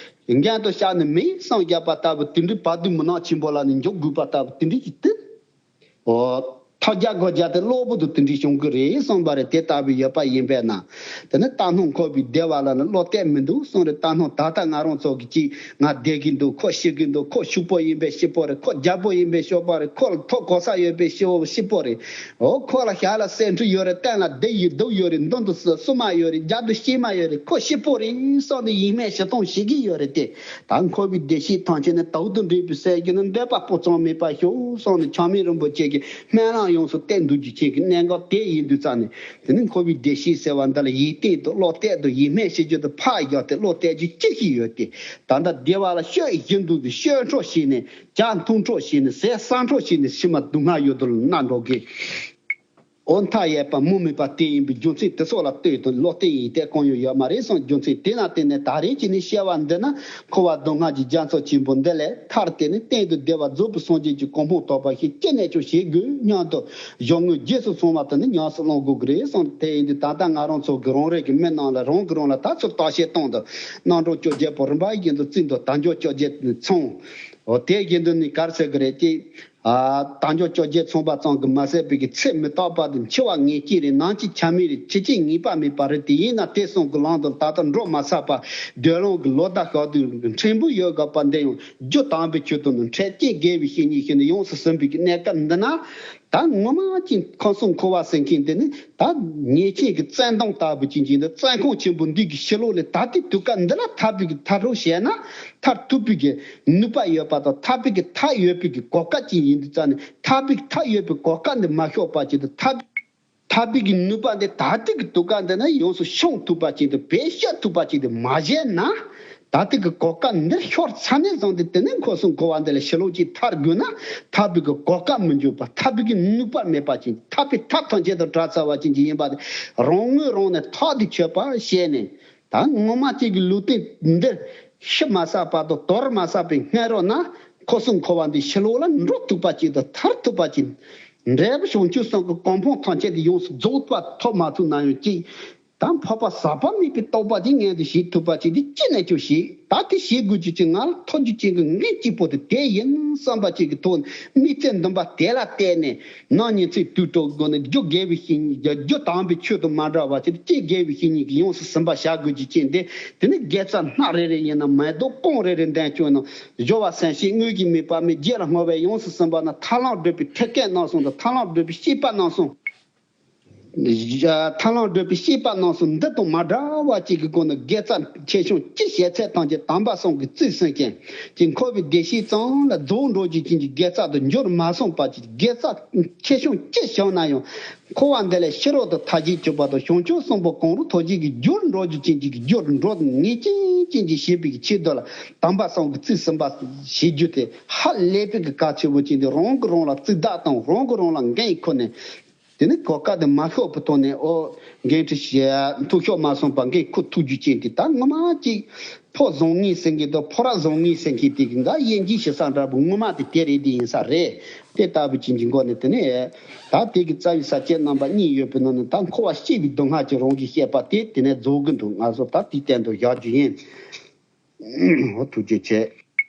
འགན་དུ་བཞག་ནི་མེད་བསམ་བཞག་པ་ལྟ་བུ་དེ་འདྲའི་བར་དོའི་མུན་ནག་ཆེན་པོ་ལ་ནི་འཇུག་དགོས་པ་ལྟ་བུ་དེ་འདྲའི་ཅིག་སྟེ། འོ། ཐབས་བརྒྱ་དགོས་བརྒྱ་དེ་གློ་བུར་དུ་དེ་འདྲའི་བྱུང་གི་རེད་བསམ་པ་རེད། དེ་ལྟ་བུའི་ཡོད་པ་ཡིན་པས་ན། དེ་ནི་ད་སྣང་འཁོར་བའི་བདེ་བ་ལ་ནི་བློ་གཏད་མི་འདུག་གསུངས་རེད། ད་སྣང་ད་ལྟ་ང་རང་ཚོ་གི་ཅིག་ང་བསྡད་ཀྱི་འདུག་ཁོ་ཤི་གི་འདུག་ཁོ་ཕྱུག་པོ་ཡིན་པའི་སྐྱིད་པོ་རེད། ཁོ་རྒྱལ་པོ་ཡིན་པའི་སྐྱིད་པོ་རེད། ཁོ་ལ་ཐོབ་གོ་ས་ཡོད་པའི་སྐྱིད་པོ་སྐྱིད་པོ་རེད། འོ་ཁོ་ལ་ཞྭ་ལ་གསེར་ཁྲི་ཡོད་རེད། སྟེང་ལ་གདུགས་ཡོད་གདུགས་ཡོད་རེད། མདུན་དུ་སུ་སྲུང་མ་ཡོད་རེད། རྒྱབ་ཏུ་སྐྱེལ་མ་ཡོད་རེད། ཁོ་སྐྱིད་པོ་རེད་བསམ་ནས་ཡིད་སྨོན་བྱེད་སྟངས་བྱེད་ཀྱི་ཡོད་རེད་དེ། ད་འཁོར་བའི་བདེ་སྐྱིད་ཐམས་ཅད་ནི་དུག་དང་འདྲེས་པའི་ཟས་ཀྱི་ནི་འདོད་པ་སྤུ་ཙམ་མེད་པར་ཤོག་བསམ་ནས་ཆགས་མེད་རིན་པོ་ཆེ་གི་སྨོན་ལམ་ཡོངས་སུ་བཏབ་འདུག་རྒྱུ་ཅན་གྱི་གནད་འགག་དེ་ཡིན་དུས་ཙང་ནས། དེ་ནི་འཁོར་བའི་བདེ་སྐྱིད་ཟེར་བ་འདི་ལ་ཡིད་གཏད་དང་བློ་གཏད་དང་ཡིད་སྨོན་བྱེད་རྒྱུ་དེ་ཕར་བཞག་སྟེ་བློ་གཏད་རྒྱུ་ཅི་ཞིག་ཡོད་དེ། ད་ལྟ་བདེ་བ་ལ་སྤྱོད་བཞིན་དུ་སྤྱོད་འཕྲོ་བྱས་ནས་བྱ་འཐུང་འཕྲོ་བྱས་ནས་ཟས་ཟ་འཕྲོ་བྱས་ནས་ཕྱི་མ་སྡུག་བསྔལ་ཡུལ་དུ་མནར་འགྲོ་གི། འོ་མཐའ་ཡས་པ་མུ་མེད་པ་དེ་ཡིན་པའི་རྒྱུ་མཚན་དེ་སོགས་ལ་ལྟོས་དང་བློ་གཏད་ཡིད་གཏད་གང་ཡང་ཡོད་མ་རེད་གསུངས། རྒྱུ་མཚན་དེ་ན་བརྟེན་ནས་ད་རེས་ཀྱི་ནི་སྐྱེ་བ་འདི་ན་འཁོར་བ་སྡུག་བསྔལ་གྱི་རྒྱ་མཚོ་ཆེན་པོ་འདི་ལས་ཐར་ཏེ་ནི་གཏན་དུ་བདེ་བ་རྫོགས་པའི་སངས་རྒྱས་ཀྱི་གོ་འཕང་ཐོབ་པ་ཞིག་ཅི་ནས་ཀྱང་བྱེད་དགོས་སྙམ་དུ་གཞོན་ནུ་རྗེས་སུ་སོང་བ་དེ་ནི་ཉམས་སུ་བླང་དགོས་ཀྱི་རེད་གསུངས། དེ་ཡིན་དུས་ད་ལྟ་ང་རང་ཚོ་གི་རང་རེ་གི་མི་རྣམས་ལ་རང་གི་རང་ལ་ད་ཚུར་བརྟག་དཔྱད་གཏོང་དང་རྣམ་གྲངས་བཅོ་བརྒྱད་པོ་རིམ་པ་བཞིན་དུ་བརྩིས་དང་དལ་འབྱོར་བཅོ་བརྒྱད་ཚང་། འོ་དེ་བཞིན་དུ་ནི་ག་རེ་ཟེར་གི་རེད་ཅེ། ཨ། དལ་འབྱོར་བཅོ་བརྒྱད་ཚང་པ་ཙམ་གྱིས་མ་ཟད་པའི་གི་ཚེ་མི་རྟག་པ་དང་འཆི་བ་ངེས་ཅན་རེད། ནམ་འཆི་ཆ་མེད་རེད། འཆི་ཅེས་ངེས་པ་མེད་པ་རེད། དེ་ཡིན་ན་དེ་གསུམ་གྱི་ལམ་དུ་ད་ལྟ་འགྲོ་མ་ཚར་བར་སྡོད་ལམ་གྱི་ལོ་ཟླ་ཞག་དུས་ཕྲན་བུ་ཡོད་དགོས་པ་འདི་ཡང་རྒྱུ་དམ་པའི་ཆོས་དང་ནི་འཕྲལ་རྐྱེན་དགེ་བའི་བཤེས་གཉེན་ཞིག་ནི་ཡོངས་སུ་ཟིན་པའི་གི་གནས་སྐབས་འདི་ན། ད་ངོ་མ་ཅིག་ཁམས་གསུམ་འཁོར་བ་ཟེར་མཁན་དེ་ནི་ད་ཉེས་ཅན་གྱི་བཙན་དོང་ལྟ་བུ་ཅིག་ཡིན་ན་བཙན་ཁང་ཆེན་པོ་འདི་གི་ཕྱི་ལོགས་ལས་ད་ལྟའི་དུས་སྐབས་འདི་ལ་ཐར་པའི་གི་ཐར་རོགས་བྱས་ན་ཐར་ཐུབ་པའི་གི་ནུས་པ་ཡོད་པ་དང་ཐར་པའི་གི་ཐབས་ཡོད་པའི་གི་གོ་སྐབས་ཅིག་ཡིན་དུས་ཙང་ནས་ཐར་པའི་གི་ཐབས་ཡོད་པའི་གོ་སྐབས་འདི་མ་ཤོར་བ་ཅིག་དང་ཐར་ཐར་པའི་གི་ནུས་པ་འདི་ད་ལྟའི་གི་དུས་སྐབས་འདི་ན་ཡོངས་སུ་སྦྱོང་ཐུབ་པ་ཅིག་དང་བེད་སྤྱོད་ཐུབ་པ་ཅིག་དང་མ་བྱས་ན། ད་ལྟའི་གི་གོ་སྐབས་འདིར་ཤོར་ཚར་ནས་བཟུང་སྟེ་དེ་ནས་འཁོར་གསུམ་འཁོར་བ་འདི་ལས་ཕྱི་ལོགས་ཅིག་ཐར་དགོས་ན་ཐར་པའི་གི་གོ་སྐབས་མི་འཇུག་པ་ཐར་པའི་གི་ནུས་པ་མེད་པ་ཅིག་ཐར་པའི་ཐབས་ཐམས་ཅད་དང་བྲལ་ཚར་བ་ཅིག་ཅིག་ཡིན་པ་དེ་རང་ངོས་རང་ནས་ཐག་དེ་ཆོད་པ་བྱས་ནས་ད་ངོ་མ་ཅིག་གི་ལུས་རྟེན་འདིར་ཤི་མ་ཚར་བར་དུ་དོར་མ་ཚར་བའི་སྔ་རོལ་ན་འཁོར་གསུམ་འཁོར་བ་འདི་ཕྱི་ལོགས་ལ་འགྲོ་ཐུབ་པ་ཅིག་དང་ཐར་ཐུབ་པ་ཅིག་འབྲས་བུ་བྱང་ཆུབ་སེམས་ཀྱི་གོ་འཕང་ཐམས་ཅད་དེ་ཡོངས་སུ་རྫོགས་པ་ཐོབ་མ་ཐུབ་ན་ཡང་ཅིག་ད་འཕགས་པ་ཟག་པ་མེད་པའི་རྟོགས་པ་དེ་ངས་འདི་བྱེད་ཐུབ་པ་ཅིག་འདི་ཅི་ནས་ཀྱང་བྱེད། ད་དེ་བྱེད་དགོས་ཀྱི་ཅིག་ང་ལ་ཐོབ་རྒྱུ་ཅན་གྱི་འགན་གཅིག་པོ་དེ་དེ་ཡིན་བསམ་པ་ཅིག་གི་ཐོག་ནས་དམིགས་བརྩེ་འདུན་པ་དེ་ལ་བརྟེན་ནས་ནམ་ཉིན་ཚེ་དུས་དྲུག་སྒོ་ནས་རྒྱུ་དགེ་བའི་བཤེས་གཉེན། རྒྱུ་དམ་པའི་ཆོས་དང་མ་འདྲ་བ་ཅིག་ཅི་དགེ་བའི་བཤེས་གཉེན་གྱིས་ཡོངས་སུ་ཟིན་པ་བྱ་དགོས་ཀྱི་ཅན་དེ། དེ་ནི་དགེ་རྩ་སྣ་རེ་རེ་ཡིན་ན་མེ་ཏོག་གང་རེ་རེ་འདོན་བཅུག་ན། སྦྱོར་བ་སེམས་བསྐྱེད་དངོས་ཀྱི་དམིགས་པ་མེད་རྒྱུད་ལ་བསྔོ་བས་ཡོངས་སུ་ཟིན་པ་ན་ཐར་ལམ་བགྲོད་པའི་ཐབས་མཁས་རྣམ་གསུམ་དང་ཐར་ལམ་བགྲོད་པའི་བཤེས་པ་རྣམ་གསུམ། ཐར་ལམ་བགྲོད་པའི་བཤེས་པ་རྣམ་གསུམ་འདི་དང་མ་འདྲ་བ་ཅིག་གི་སྒོ་ནས་དགེ་རྩ་ཆེ་ཆུང་ཅི་བྱས་ཚད་ཐམས་ཅད་དམ་པ་གསུམ་གྱིས་རྩིས་ཟིན་མཁན་གྱི་འཁོར་བའི་བདེ་གཤེགས་ཙམ་ལ་རྫོགས་འགྲོ་རྒྱུ་ཅན་གྱི་དགེ་རྩ་དུ་འགྱུར་མ་སོང་བ་ཅིག་དགེ་རྩ་ཆེ་ཆུང་ཅི་བྱུང་ན་ཡང་། འཁོར་བ་འདི་ལས་ཕྱི་རོལ་དུ་ཐར་རྒྱུའི་སྤྱོད་པ་དང་བྱང་ཆུབ་གསུམ་པོ་གང་རུང་ཐོབ་བྱེད་ཀྱི་རྒྱུར་འགྲོ་རྒྱུ་ཅན་གྱི་རྒྱུར་འགྲོ་ངེས་ཅན་ཅན་གྱི་བྱེད་པའི་ཆེད་དུ་ལ་དམ་པ་གསུམ་གྱིས་རྩིས་ཟིན་པ་བྱེད་རྒྱུ་དེ་ཧ་ལས་པའི་གི་གལ་ཆེ་བོ་ཅན་དེ། རང་གིས་རང་ལ་རྩིས་བདག་དང་རང་གིས་རང་ལ་འགན་ཁུར་ནས། དེ་ནི་གོ་སྐབས་དེ་མ་ཤོར་བའི་ཐོག་ནས་ཨོ་འགན་འཁྲི་བཞེས་ཐུགས་ཤོར་མ་སོང་བར་འགན་འཁུར་ཐུབ་རྒྱུ་ཅན་དེ་ད་ངོ་མ་ཅིག་ཕོ་བཟང་ངན་ཟེར་མཁན་དང་ཕོ་རབ་བཟང་ངན་ཟེར་མཁན་དེ་གི་འགའ་དབྱེ་འབྱེད་བྱེད་ས་འདྲ་པོ་ངོ་མ་དེ་དེ་རེད། དེ་ཡིན་ས་རེད། དེ་ལྟ་བུ་ཅན་གྱི་སྒོ་ནས་དེ་ནས་ད་དེ་གི་རྩ་བའི་ས་བཅད་རྣམ་པ་གཉིས་ཡོད་པའི་ནང་ནས་ད་འཁོར་བ་སྐྱེ་བའི་སྡུག་བསྔལ་གྱི་རང་བཞིན་བཤད་པ་དེ་དེ་ནས་རྫོགས་ཀྱི་འདུག་ང་ཚོ་ད་དེའི་སྟེང་དུ་བཞག་རྒྱུ་ཡིན། ཨོ་ཐུགས་རྗེ་ཆེ།